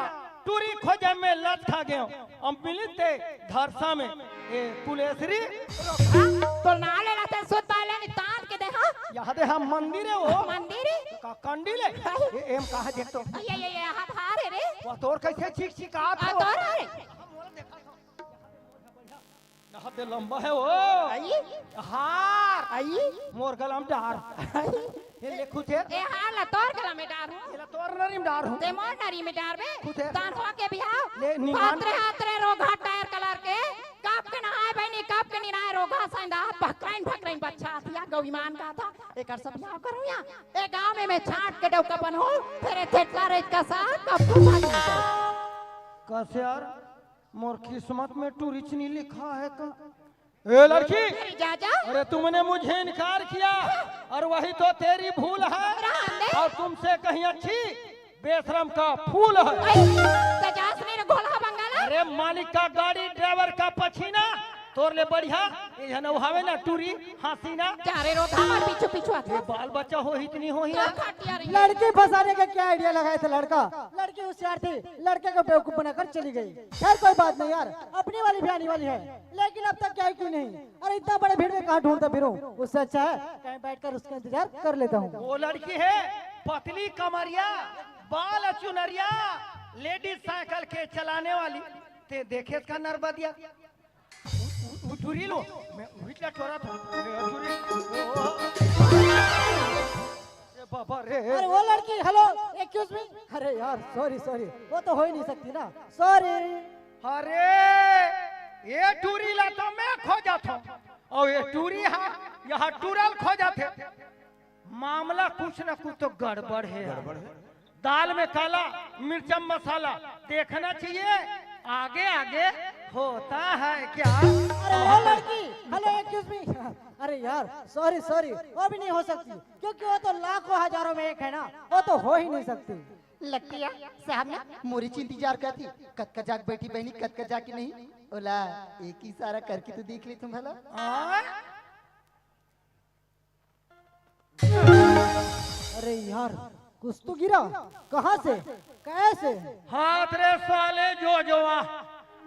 टूरी खोजे में लचका गेंव। अब मिलिस ते धरसा में। ए, कुलेश्वरी। हाँ, तोर नाम लेला ते सुध पाले नी तान के दे, हाँ? यहाँ दे हम मंदिर हे वो। मंदिर हे? का कंडी ले? ए, एम कहा देख तो। ये, ये, ये, हाथ हार हे रे। वो तोर कैसे चिक चिक आत आ, हो? तोर हे रे। यहाँ दे लंबा हे वो। आई? हार। आई? मोर गला म डार। आई? ये ले खुद हे। ए हार ला तोर गला में डार हूँ। ये ला तोर नरी म डार हूँ। ते मोर नरी में डार बे। खुद हे। तान हो के बिहाव। ले निमान। हात रे हात रे रोघा टायर कलर के। कब के नहाए बहिनी, कब के नी नहाए रोघा संदा। भकराइन भकराइन बच्चा आतिया गौ ईमान का था। एकर सब बिहाव करूँ या। ए गाँव में मैं छाट के डौका बनहूँ। तेरे थेटला रेज का साथ कब तू भागी। कस यार, मोर किस्मत में टूरिच नहीं लिखा है का? ए लड़की, अरे जा, जा। अरे तुमने मुझे इनकार किया और वही तो तेरी भूल है। राम दे। और तुमसे कहीं अच्छी बेशरम का फूल है। ऐ, त जास नहीं रे घोलहा बंगाला। अरे मालिक का गाड़ी, ड्राइवर का पछीना, तोर ले बढ़िया ये झन उहावे ना टूरी, हसीना। जा रे रोघा मार पीछू पीछू आथे। ये बाल बच्चा हो इतनी हो ही तो ना। खटिया रे। लड़की फंसाने का क्या आइडिया लगाए थे लड़का? लड़की होशियार थी, लड़के को बेवकूफ बनाकर चली गई। खैर कोई बात नहीं यार, अपनी वाली भी आने वाली है, लेकिन अब तक क्या क्यों नहीं? अरे इतना बड़े भीड़ में कहाँ ढूंढता फिरूं? उससे अच्छा है कहीं बैठकर उसका इंतजार कर लेता हूँ। वो लड़की है पतली कमरिया, बाल चुनरिया, लेडीज साइकिल के चलाने वाली। ते देखे इसका नरबदिया। उ-, उ-, उठुरी लो। मैं उठला चोरा था। मैं उठुरी। ओ, ओ। ए बाबा रे। अरे वो लड़की, हेलो, एक्सक्यूज मी। अरे यार, सॉरी, सॉरी, वो तो हो ही नहीं सकती ना, सॉरी। अरे, ये टूरी ला तो मैं खोजत हूँ, और ये टूरी हा, यहाँ टूरल खोजत हे। मामला कुछ न कुछ तो गड़बड़ है। गड़बड़ है। दाल में काला, मिर्चा मसाला, देखना चाहिए आगे आगे होता है क्या। अरे वो लड़की, हेलो, एक्सक्यूज मी। अरे यार, सॉरी सॉरी, वो भी नहीं हो सकती, क्योंकि वो तो लाखों हजारों में एक है ना, वो तो हो ही नहीं सकती। लट्टिया, साहब ना मोरी च इंतजार करत हे। कतका जाग बैठी बहिनी, कतका जाग के नहीं। ओला एक इशारा करके तो देख ले तुम भला। अरे यार, कुछ तो गिरा। कहाँ से? कैसे? हाथ रे साले जो जोवा,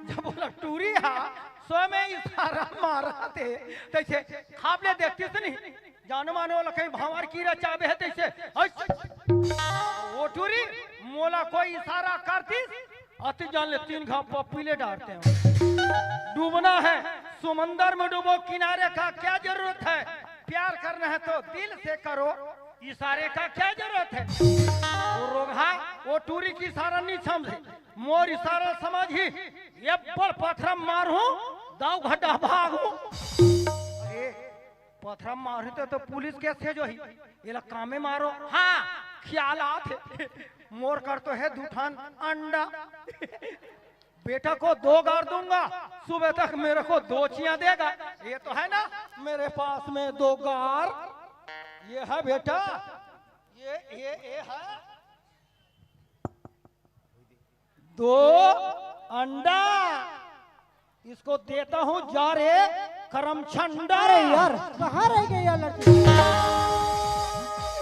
जब बोला टूरी हा, सो में इशारा मारत हे, तैसे खाब ले देखती से नहीं, जान माने वाला कहीं भांवर कीरा चाबे हे तैसे। हट। वो टूरी, मोला कोई इशारा करतीस, अति जान ले तीन घाव पप्पी ले डालते हैं। डूबना है, समंदर में डूबो, किनारे का क्या जरूरत है? प्यार करना है तो दिल से करो, इशारे का क्या जरूरत है? वो रोगहा, वो टूरी की इशारा नहीं समझे, मोर इशारा समझ ही, ये बड़ पथरा मार हूँ, दाव घटा भाग हूँ। अरे, पथरा मारही तो, तो पुलिस केस हे जो ही। एला कामे मारो। हाँ, ख्याल आत हे। मोर कर तो है दू ठन अंडा। बेटा को दो गार दूंगा, सुबह तक मेरे को दो चियां देगा। ये तो है ना मेरे पास में दो गार। ये है बेटा, ये, ये, ये है। दो अंडा इसको देता हूँ, जा रे करम छंडा। अरे यार, कहाँ रह गई यार लड़की?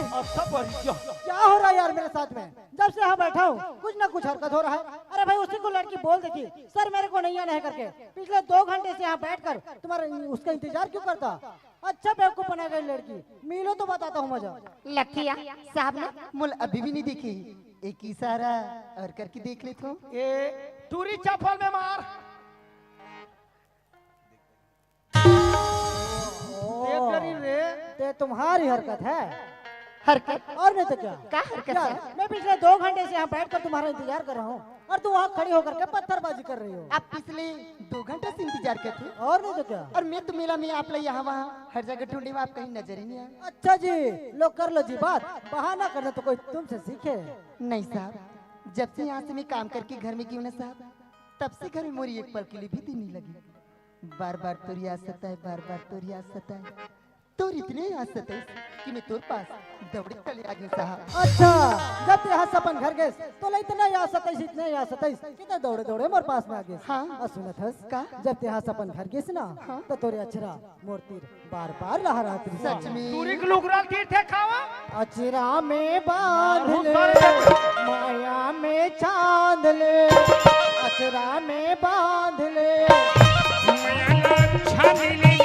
अच्छा, बढ़िया। क्या हो रहा है यार मेरे साथ में? जब से यहाँ बैठा हूँ, कुछ ना कुछ हरकत हो रहा है। अरे भाई, उसी को लड़की बोल देती, "सर, मेरे को नहीं आना है" करके। पिछले दो घंटे से यहाँ बैठकर तुम्हारा, उसका इंतजार क्यों करता? अच्छा बेवकूफ बना गई लड़की। मिलो तो बताता हूँ मजा। लखिया, साहब ना मोला अभी भी नहीं देखी। एक इशारा और करके देख लेथों। ए, टूरी चप्पल में मार। देख करी रे। ते तुम्हारी हरकत है। हरकत? और नहीं तो क्या? का हरकत यार, है? मैं पिछले दो घंटे से यहाँ बैठकर तुम्हारा इंतजार कर रहा हूँ और तुम वहाँ खड़ी होकर के पत्थरबाजी कर रही हो। आप पिछले दो घंटे से इंतजार करते हो? और नहीं तो क्या? और मैं तो मेला में आप ला यहाँ वहाँ हर जगह ढूंढे, आप कहीं नजर ही नहीं आए। अच्छा जी, लो कर लो जी बात, बहाना करना तो कोई तुमसे सीखे। नहीं साहब, जब से यहाँ से मैं काम करके घर में गई हूँ ना साहब, तब से घर में मोरी एक पल के लिए भी दिल नहीं लगी। बार बार तोर याद सताए, बार बार तोर याद सताए, तोर इतने याद सताइस कि मैं तोर पास दौड़े चले आ गई साहब। अच्छा, जब ते यहाँ से अपन घर गेस, तो ले इतना याद सताइस, इतने याद सताइस कि ते दौड़े दौड़े मोर पास में आ गेस। हाँ। और सुनत हस, का? जब ते यहाँ से अपन घर गेस ना, हाँ। तो तोरे अचरा मोर तीर बार बार लहरात रहिस। सच में? टूरी के लुगरा तीर थे खावा। अचरा में बांध मारू ले, सारे। माया में चांद ले, अचरा में बांध ले। माया में चांद ले,